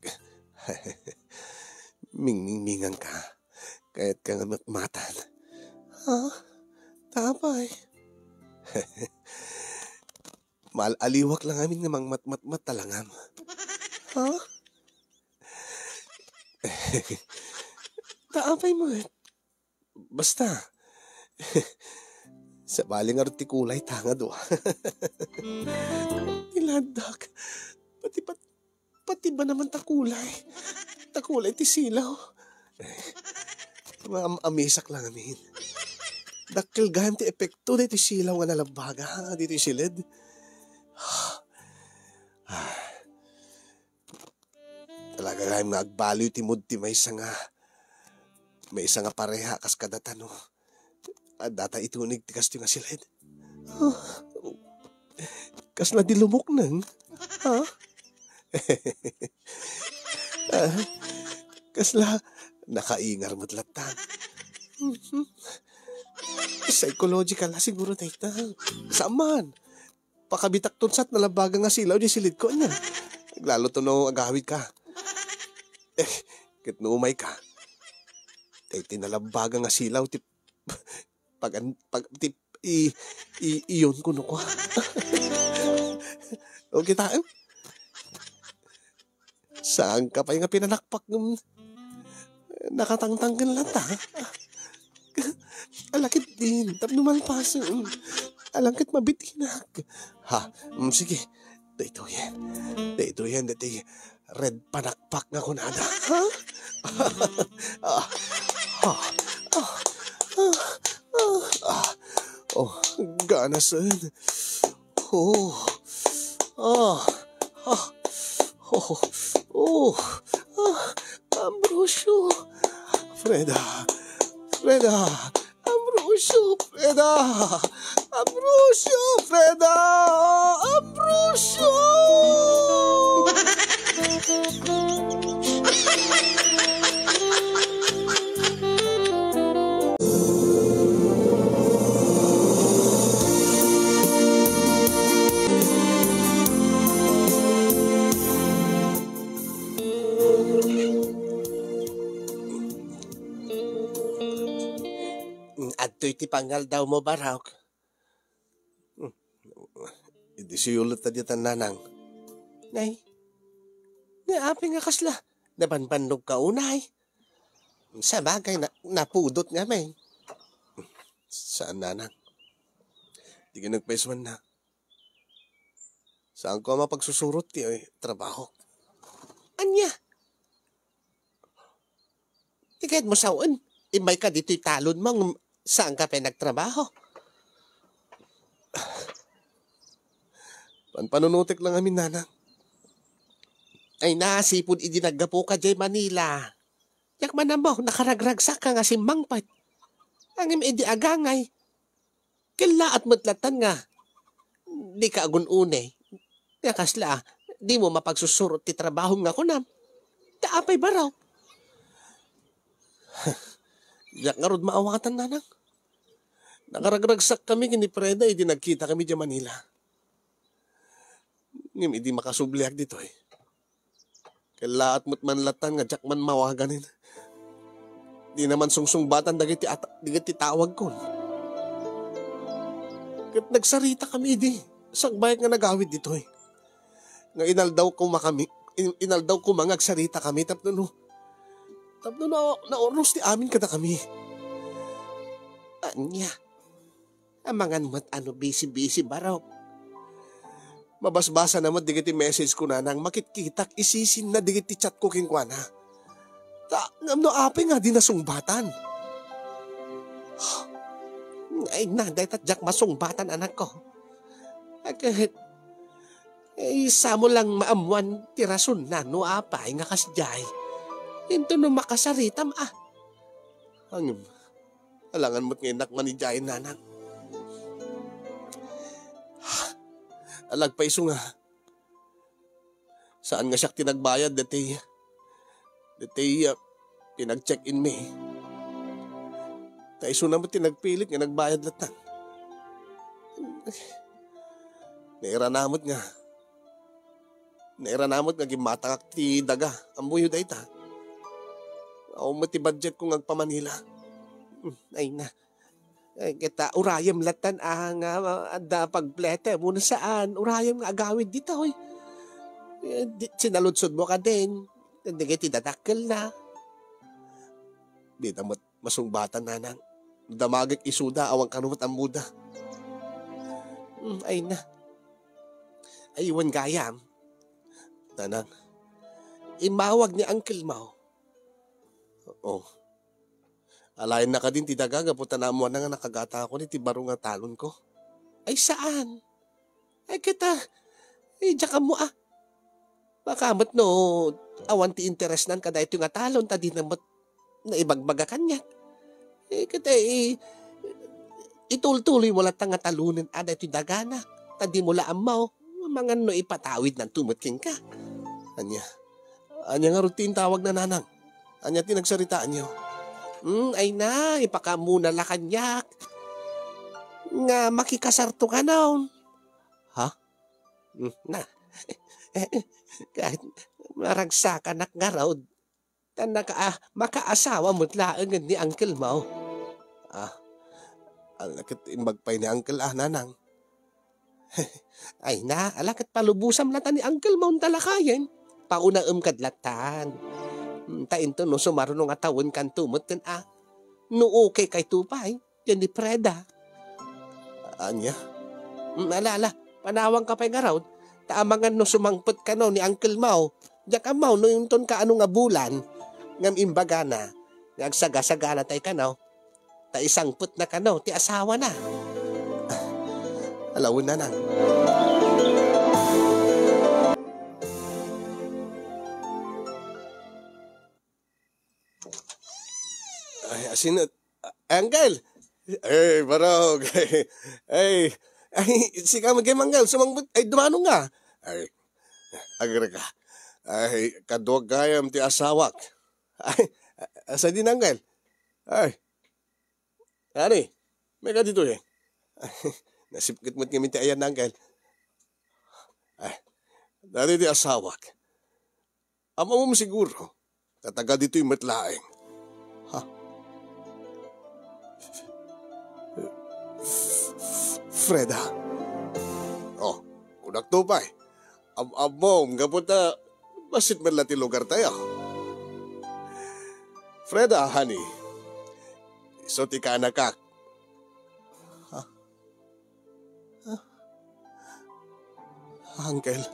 Mingmingminganka. Kayatka nga matmatan. Ha? Ta apay? Maal-aliwak la ngamin nga mangmatmatmat ta langam. Ha? Ta apay met? Basta, sabali ngarud ti kulayta nga dua. Ti laddak. Pati, pat-, pati ba naman ta kulay? Ta kulay ti silaw. Nga am-, amisak lang amin. Dakkel gayam ti epekto daytoy silaw nga nalabaga, ha, ditoy siled. Ah. Talaga gayam nga agbaliw ti mood ti maysa nga, maysa nga pareha kas kadata no. Addata itunig ti kastoy nga siled. Ah, kasla di lumukneng? Ha? Ah, kasla nakaingar met latta. Mhm. Psychological la siguro dayta. Saan man? Pakabitak ton sat nalabaga nga silaw di silidko, ania? Lalo to no agawidka. Eh, ket no umayka, tay ti nalabaga nga silaw ti pagan-, pag-, ti i-, i-, iyon kuno kua. O, kitaem? Saanka pay nga pinanakpak ngem nakatangtang ken latta? Alakit din, tapno malpasen. Alang ket mabitinak. Ha, mm, sige. Daytoyen. Daytoyen, daytoy red panakpak nga kunada. Ha? Ah, ah, ah, ah, ah. Oh, ganasen. Oh. Ah. Ah. Oh. Oh. Ah. Ambrosio. Freda. Freda. Ambrosio. Freda. Ambrosio. Freda. Ambrosio. Adtoy ti pangaldawmo, Barok. Hmm. Idi siyulet ta ditan, nanang. Nay, nga apay nga kasla nabanbannogka unay? Sabagay, na-, napudot nga, may. Saan, nanang? Di ka nagpaisuan na. Saanko a mapagsusurot ti, eh, trabaho. Ania? Di kayatmo sawen, immayka ditoy talonmo ngem saanka pay nagtrabaho. Panpanunotek lang amin, nanang. Ay, nasipud idi naggapuka jay Manila. Diak man ammo, nakaragragsakka nga simmangpet. Ngem idi agangay, kellaat met lattan nga dika agun-unay. Nga kasla, dimo mapagsusurot ti trabahom nga kunam. Ta apay baro? Diak ngarud maawatan, nanang. Nakaragragsakkami ken ni Freda idi nagkitakami idiay Manila. Ngem idi makasubliak ditoy, kellaat met man lattan nga diak man mawaganen. Dina man sungsungbatan dagiti at-, dagiti tawagkon. Ket nagsaritakami idi, sakbayat nga nagawid ditoy. Nga inaldaw koma kami, in-, inaldaw koma nga agsaritakami tapno no, tapno na-, naurnos ti amin kadakami. Ania? Amangan met a no busy-busy, barok. Mabasbasana met dagiti message ko, nanang, makitkitak, isisinna dagiti chat ko kenkuana. Ta, ngem no apay nga di nasungbatan? Ay na, dayta diak masungbatan, anakko. Ket, eh, samo lang maammuan ti rasonna no apay nga kasdiay. Inton no makasaritam, ah. Ngem, alangan met nga innak man idiay, nanang. Alagpayso nga, saan nga siak ti nagbayad dati, dati, ah, pinag-check-in mi. Ta isuna met ti nagpilit nga nagbayad latta. Nairana met nga, nairana met nga gimmatangak ti daga. Ammoyo dayta. Awan met ti budget ko nga agpa-Manila. Hmm, ay na. Eh, ket, ah, urayem lattan, ah, nga, ah, adda pagplete, wenno saan, urayem nga agawid ditoy. Eh, di, sinaludsodmo kadin, dagiti dadakkelna. Dita met masungbatan, nanang. Damagek isuda, awan kano met ammoda. Hmm, ay na. Ay, wen gayam. Nanang, immawag ni uncle mo. Oh. Alaenna kadin ti daga gapu ta naammoanna nga nakagatakon iti baro nga talonko. Ay, saan? Ay, ket, ah, eh, diak ammo, ah. Baka met no awan ti interesnan kadaytoy nga talon, ta dina met naibagbaga kaniak. Eh, ket, eh, i-, itultuloymo latta nga talonen a daytoy dagana, ta dimo la ammo, amangan no ipatawidnanto met kenka. Ania? Ania ngarud ti intawagna, nanang? Ania ti nagsaritaanyo? Hmm, ay na, ipakaamuna la kaniak nga makikasarto kano. Ha? Hmm, na. Ket maragsakanak ngarud, ta naka-, ah, makaasawa met laengen ni uncle mo. Ah, ala ket imbag pay ni uncle, ah, nanang. Ay na, ala ket palubosam latta ni uncle mo, unta lakayen. Paunaem kad lattan. Hmm, ta inton no sumaruno nga tawen kanto met ken, ah, no okay kayto pay. Ken ni Freda. Ania? Mm, ala, ala, panawanka pay ngarud, ta amangan no sumangpet kano ni Uncle Mao. Diak ammo no inton kaano nga bulan ngem imbagana nga agsagasagana tay kano, ta isangpetna kano ti asawana. Ala wen, nanang. Ay, asin, ah, Uncle! Ay, barog. Ay, ay, sika met gayam, Uncle. Sumangpet, ay, dumano nga. Ay, agreka. Ay, kaduak gayam ti asawak. Ay, asa din, Uncle? Ay, ani, may ka dito eh. Nasipket met ngamin ti ayan, Uncle. Ay, dati ti asawak. Ammom siguro, ta taga ditoy met laeng. Ha? Freda. Oh, kunak to pay. Am-, ammom, gapu ta, bassit met la ti lugar tayo. Freda, honey. Isu ti kaanakak. Ha? Ha? Uncle.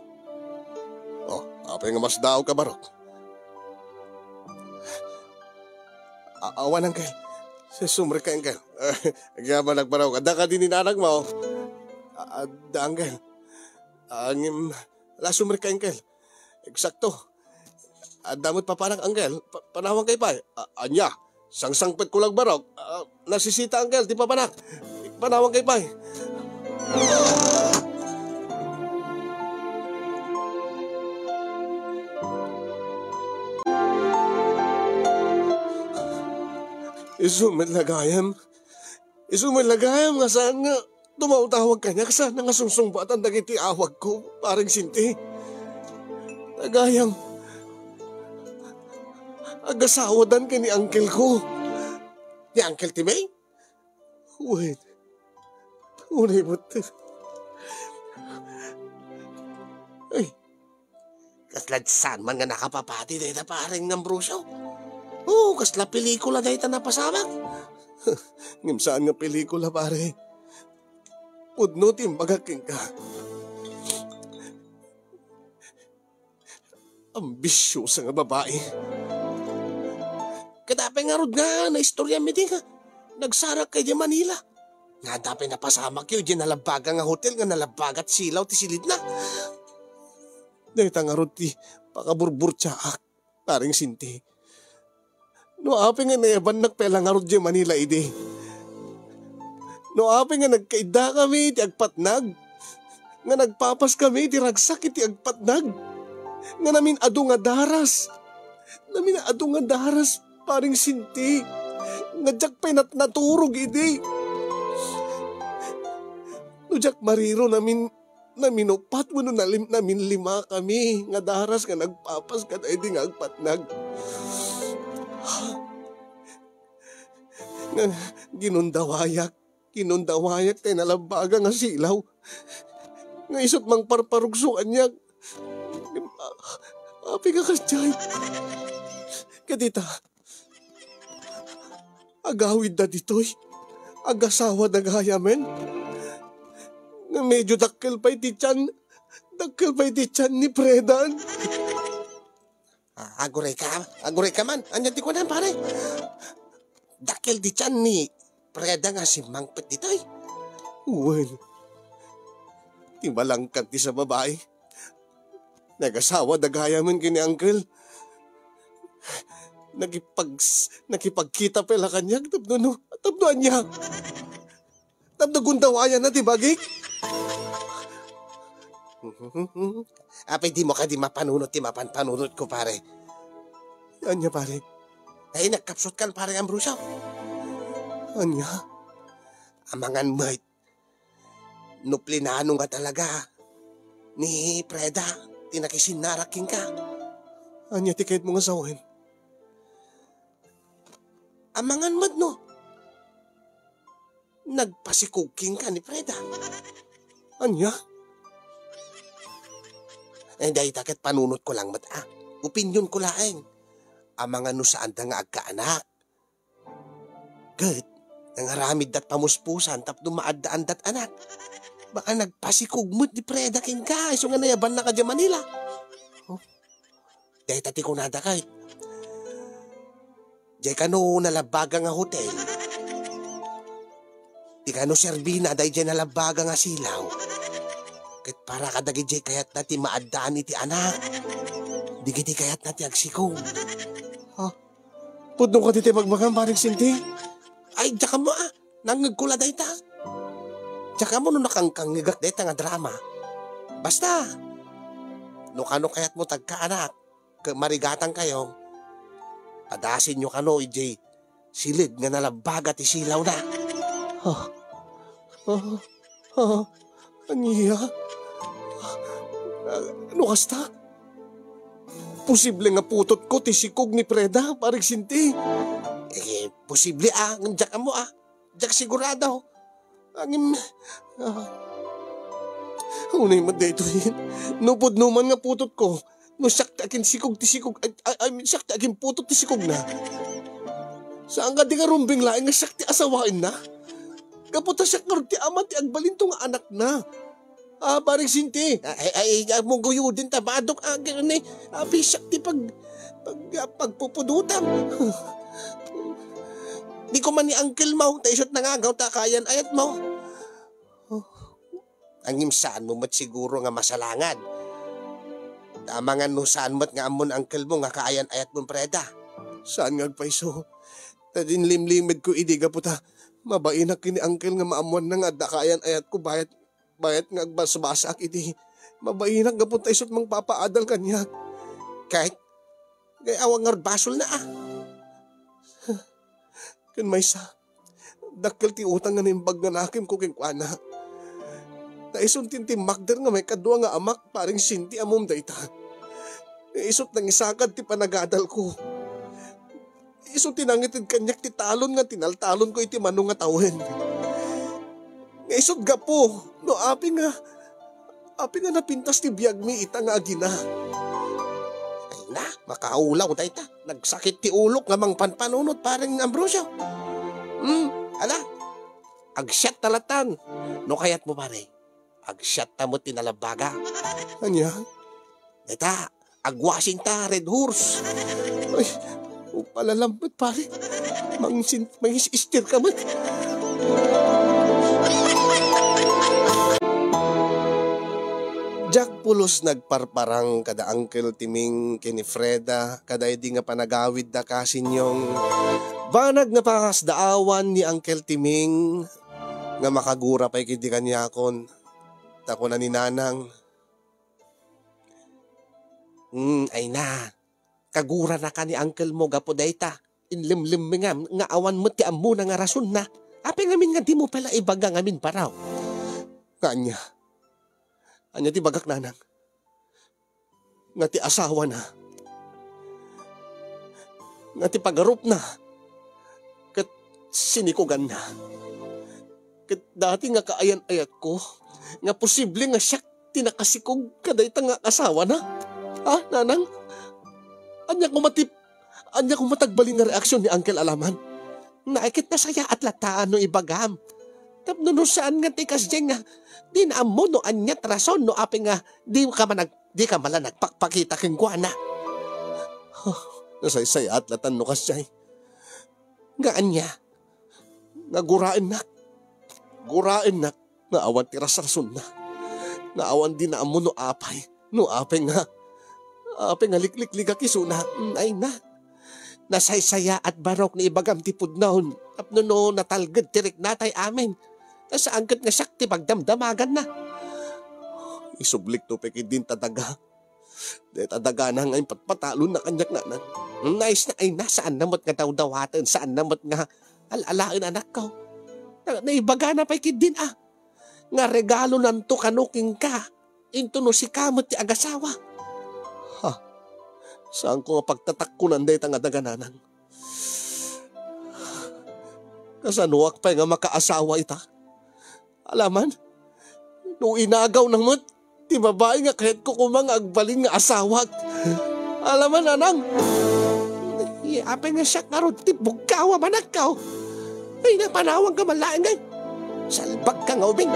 Oh, apay nga masdaawka, Barok? A-, awan, Uncle. Sumrekka, Uncle. Agyaman nagparaw ka. Adda kadi ni nanang mo? A-, adda, Uncle. Ngem, la, sumrekka, Uncle. Eksakto. Adda met papanak, Uncle. Pa-, panawanka pay. A-, ania? Sangsangpetko lang, Barok. A, nasisita, Uncle, ti papanak. Panawanka pay. Isu met la gayam. Isu met la gayam nga saan nga tumawtawag kaniak, saan nga sungsungbatan dagiti awagko, Pareng Sinti. Gayam, agasawadan ken ni uncle ko. Ni Uncle ti May? Wen. Unay met. Ay, kasla saan man nga nakapapati dayta, Pareng Ambrosio. Oo, kasla pelikula dayta napasamak. Ngem saan nga pelikula, pare. Pudno ti imbagak kenka. Ambisiosa nga babai. Ket apay ngarud nga naistoriam idi nga nagsarakka idiay Manila? Nga adda pay napasamakyo idiay nalabbaga nga hotel nga nalabbaga ti silaw ti silidna. Dayta ngarud ti pakaburburtiaak, Pareng Sinti. No apay nga nayabannak pay la ngarud idiay Manila idi. No apay nga nagkaiddakami iti agpatnag. Nga nagpapaskami iti ragsak iti agpatnag. Nga namin-adu nga daras. Namin-adu nga daras, Pareng Sinti. Nga diak pay nat-, naturog idi. No diak mariro namin naminupat wenno nalim-, naminlimakami nga daras nga nagpapas kadaydi nga agpatnag. Nga ginundawayak, ginundawayak tay nalabbaga nga silaw. Nga isut' mangparparugso kaniak. Apay nga kasdiay? Ket ita, agawidda ditoy. Agasawada gayamen. Nga medyo dakkel pay ti tian, dakkel pay ti tian ni Fredan. Ah, agurayka, agurayka man. Ania ti kunan, pare? Dakkel ti tian ni Freda nga simmangpet ditoy. Wen. Ti malangkat ti sa babai. Nagasawada gayamen ken ni Uncle. Nakipag-, nakipagkita pay la kaniak tapno, no, tapno ania? Tapno gundawayanna ti bagik? Apay dimo kadi mapanunot ti mapanpanunotko, pare? Ania, pare? Ay, nagkapsutkan, pare Ambrosio. Ania? Amangan met no plinano nga talaga ni Freda ti nakisinnarak kenka. Ania ti kayatmo nga sawen? Amangan met no nagpasikog kenka ni Freda. Ania? Eh, dayta ket panunotko lang met, a. Opinionko laeng. Amangan no saanda nga agkaanak. Ket, nangaramiddat pamuspusan tapno maaddaandat anak. Baka nagpasikog met ni Freda kenka, isu nga nayabanna ka diay Manila. Oh. Dayta ti kunada kay, diay kano nalabbaga nga hotel, ti kano serbina daydiay nalabbaga nga silaw. Ket para kadagidiay kayatna ti maaddaan iti anak, dagiti kayatna ti agsikog. Ha? Pudno kadi ti bagbagam, Pareng Sinti? Ay, diak ammo, a. Nangngegko la dayta. Diak ammo no nakangkangngegak dayta nga drama. Basta, no kano kayatmo ti agkaanak, ket marigatangkayo, padasenyo kano idiay siled nga nalabbaga ti silawna. Ha? Ha? Ha? Ania? Ah, no kasta? Posible nga putotko ti sikog ni Freda, Pareng Sinti? Eh, posible, a, ngem diak ammo, a. Diak sigurado. Ngem, a, unay met daytoy. No pudno man nga putotko, no siak ti akinsikog ti sikog, ay, ay, ay, siak ti akinputot ti sikogna. Saan kadi nga rumbeng laeng nga siak ti asawaenna? Gapu ta siak ngarud ti ama ti agbalinto nga anakna. Ah, Paring Sinti. Ay, ay, ay, ammo guyuden ta badok, ah, gayam ni, ah, pisak ti pag, pag, ah, pagpupudutam. Di ko man ni uncle mo, ta isut nangagaw ta kaayan-ayat mo. Ngem saan mo met siguro nga masalangad. Amangan no saan met nga ammon uncle mo nga kaayan-ayat mo, Freda. Saan nga agpayso? Ta dinlimlimed ko idi gapu ta mabainak ken ni uncle nga maammuanna nga adda kaayan-ayat ko bayat, bayat nga agbasbasaak idi. Mabainak gapu ta isut mangpapaadal kaniak. Ket, kay awan nga basolna, ah. Ken maysa, dakkel ti utang nga naimbag nga nakemko kenkuana. Ta isun ti timmakder nga maikadua nga amak, Paring Sinti, ammom dayta. Isut nangisakad ti panagadalko. Isu ti nangited kaniak ti talon nga tinaltalonko iti mano nga tawen. Nga isut gapu, no apay nga, apay nga napintas ti biagmi ita nga agina. Ay na, makaulaw dayta. Nagsakit ti ulok nga mangpanpanunot, Paring Ambrosio. Hmm, ala, agsiatta latan. No kayatmo, pare, agsiatta met ti nalabbaga. Ania? Dayta, agwasing ta, Red Horse. Ay, upalalam met, pare. Mangsin-, mangis-istir ka met. Diak pulos nagparparang kada Uncle Timing ken ni Freda kadaydi nga panagawidda, Kasinyong. Banag nga pakasdaawan ni Uncle Timing nga makagura pay ketdi kaniakon. Ta kuna ni Nanang, "Hmm, ay na, kaguranaka ni uncle mo gapu dayta. Inlemlemmengam nga awan met ti ammona nga rasonna. Apay ngamin nga dimo pay la ibaga ngamin, paraw?" Nga ania? Ania ti bagak, Nanang? Nga ti asawana, nga ti pagarupna, ket sinikuganna. Ket dati nga kaayan-ayatko nga posible nga siak ti nakasikog kadayta nga asawana. Ha, Nanang? Ania koma ti, ania koma ti agbalin nga reaksion ni Uncle Alaman? Naay ket nasayaat latta no ibagam. Tapno no saan nga ti kasdiay nga, di na ammo no ania ti rason no apay nga di ka man nag-, di ka man la nagpakpakita kenkuana. Huh, nasaysayaat latta no kasdiay. Nga ania? Nga guraennak. Guraennak nga awan ti rasrasonna. Nga awan di na ammo no apay. No apay nga, apay nga liklikligak isuna. Mm, ay na. Nasaysayaat barok ni ibagam ti pudnon. Tapno no natalged ti riknatay amin. Ta saan ket nga siak ti pagdamdamaganna. Isublikto pay ketdin ta daga. Dayta dagana nga impatpatalonna kaniak, Nanang. Nice na, ay na, saanna met nga dawdawaten, saanna met nga al-alaen, anakko. Na-, naibagana pay ketdin, a, nga regalonanto kano kenka, intono sika met ti agasawa. Ha, saanko nga pagtatakkonan dayta nga daga, Nanang. Kasanoak pay nga makaasawa ita? Alaman, no inagawna met ti babai nga kayatko koma nga agbalin nga asawak. Alaman, Nanang, apay nga siak ngarud ti bugkaw a manakkaw? Ay, napanawag ka man laeng, ay. Salbag ka nga ubing.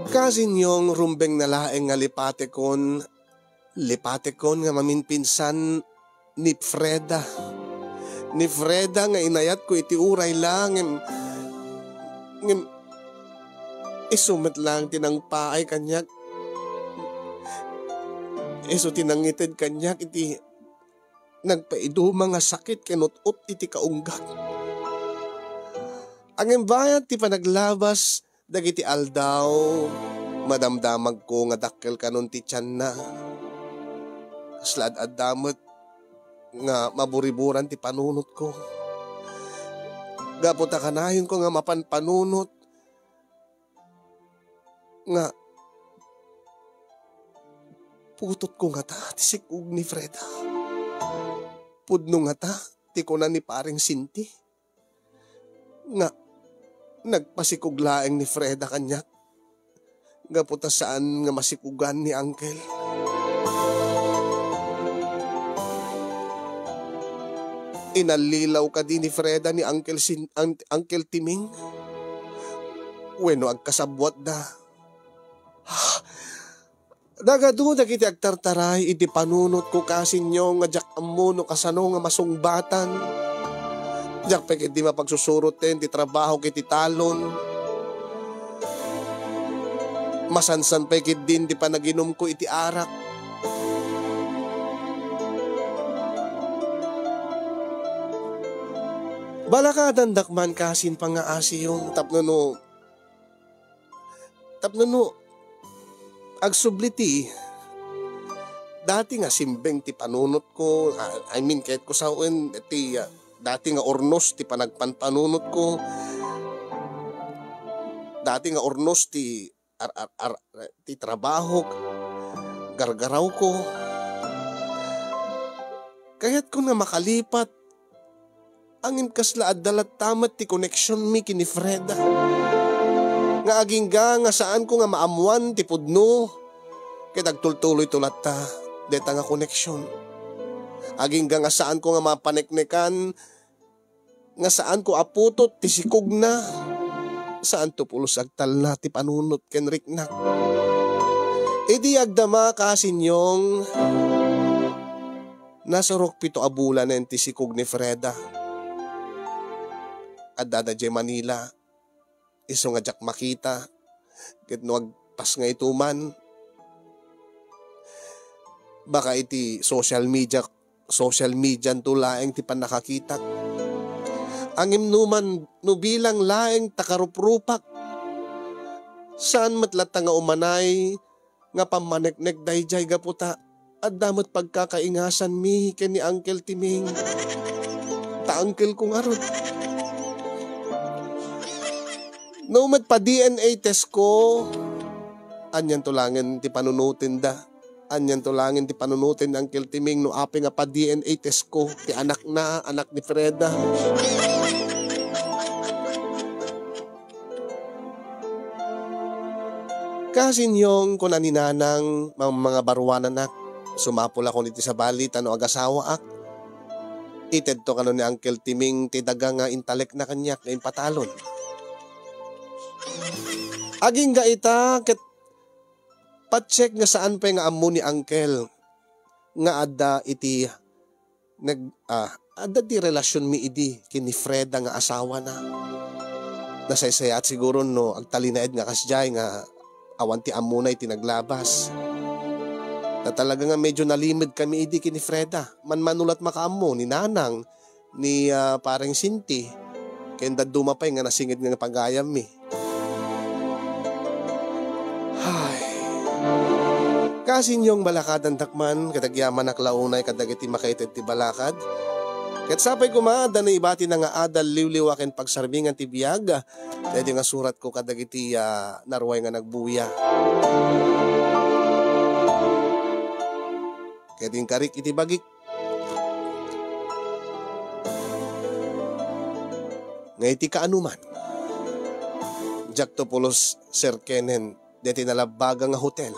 Kasinyong rumbeng na laeng nga lipatekon, lipatekon nga maminpinsan ni Freda. Ni Freda nga inayatko iti uray la, ngem, ngem isu met laeng ti nangpaay kaniak. Isu ti nangited kaniak iti nagpaiduma nga sakit ken ut-ot iti kaunggak. Ngem bayat ti panaglabas dagiti aldaw, madamdamagko nga dakkel kanon ti tianna. Kasla ad-adda met nga maburiburan ti panunotko. Gapu ta kanayonko nga mapanpanunot nga putotko ngata ti sik-og ni Freda. Pudno ngata ti kuna ni Paring Sinti. Nga nagpasikog laeng ni Freda kaniak gapu ta saan nga masikogan ni Uncle. Inallilaw kadi ni Freda ni Uncle Sin-, An-, Uncle Timing? wenno agkasabbuatda. Nagadu dagiti agtartaray iti panunotko, kasinyo, nga diak ammo no kasano nga masungbatan. Diak pay ketdi mapagsusuroten ti trabahok iti talon. Masansan pay ketdin ti panaginumko iti arak. Balakadandak man kasin pangngaasiyo tapno no tapno no agsubli ti dati nga simbeng ti panunotko, ah, I mean, ket ko sawen ti, ah, dati nga urnos ti panagpanpanunotko, dati nga urnos ti ar-, ar-, ar-, ti trabahok, gargarawko. Kayatko nga makalipat, ngem kasla adda latta met ti koneksionmi ken ni Freda. Nga agingga nga saanko nga maammuan ti pudno, ket agtultuloyto latta deta nga koneksion. Agingga nga saanko nga mapaneknekan, nga saanko a putot ti sikogna, saanto pulos agtalna ti panunot ken riknak. Idi agdama, kasinyo, nasurok pito a bulanen ti sikog ni Freda. Addada idiay Manila, isu nga diak makita, ket no agpasngayto man, baka iti social media, social medianto laeng ti pannakakitak. Ngem no man, no bilang laeng ta karuprupak, saan met latta nga umanay nga pammaneknek daydiay gapu ta adda met pagkakaingasanmi ken ni Uncle Timing. Ta uncle ko ngarud. No met pa D N A test ko, anianto laengen ti panunotenda. Anianto laengen ti panunoten ni Uncle Timing no apay nga pa D N A test ko ti anakna, anak ni Freda. Kasinyo, kuna ni Nanang, mga, mga baruananak, sumapulakon iti sabali ta no agasawaak, itedto kano ni Uncle Timing ti daga nga intalekna kaniak nga impatalon. Agingga ita ket patsek nga saan pay nga ammo ni Uncle nga adda iti nag-, ah, adda ti relasionmi idi ken ni Freda nga asawana. Nasaysayaat siguro no agtalinaed nga kasdiay nga awan ti ammona iti naglabas. Ta talaga nga medyo nalimedkami idi ken ni Freda. Manmano la't makaammo ni Nanang, ni, ah, Pareng Sinti, ken dadduma pay nga nasinged nga pagayammi. Hay. Kasinyo, balakadandak man, ket agyamanak la unay kadagiti makaited ti balakad. Ket sapay koma, adda naibatina nga adal, liwliwa ken pagsarmingan ti biag, daydi nga suratko kadagiti, ah, naruay nga nagbuya. Ket inkarik iti bagik nga iti kaanuman, diakto pulos serkenen deti nalabbaga nga hotel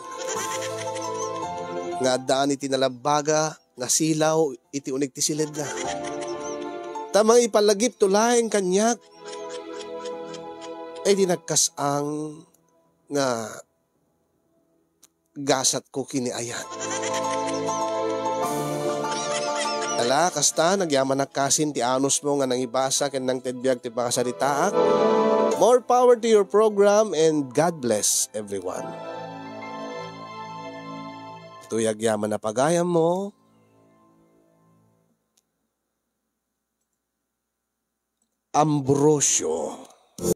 nga addaan iti nalabbaga nga silaw iti unig ti siledna. Ta mangipalagipto laeng kaniak, idi nagkas-ang nga gasatko ken ni ayat. Ala, kasta, nagyamanak kasin ti anusmo nga nangibasa ken nangted biag ti pakasaritaak. More power to your program and God bless everyone. Toy agyaman a pagayammo, Ambrosio.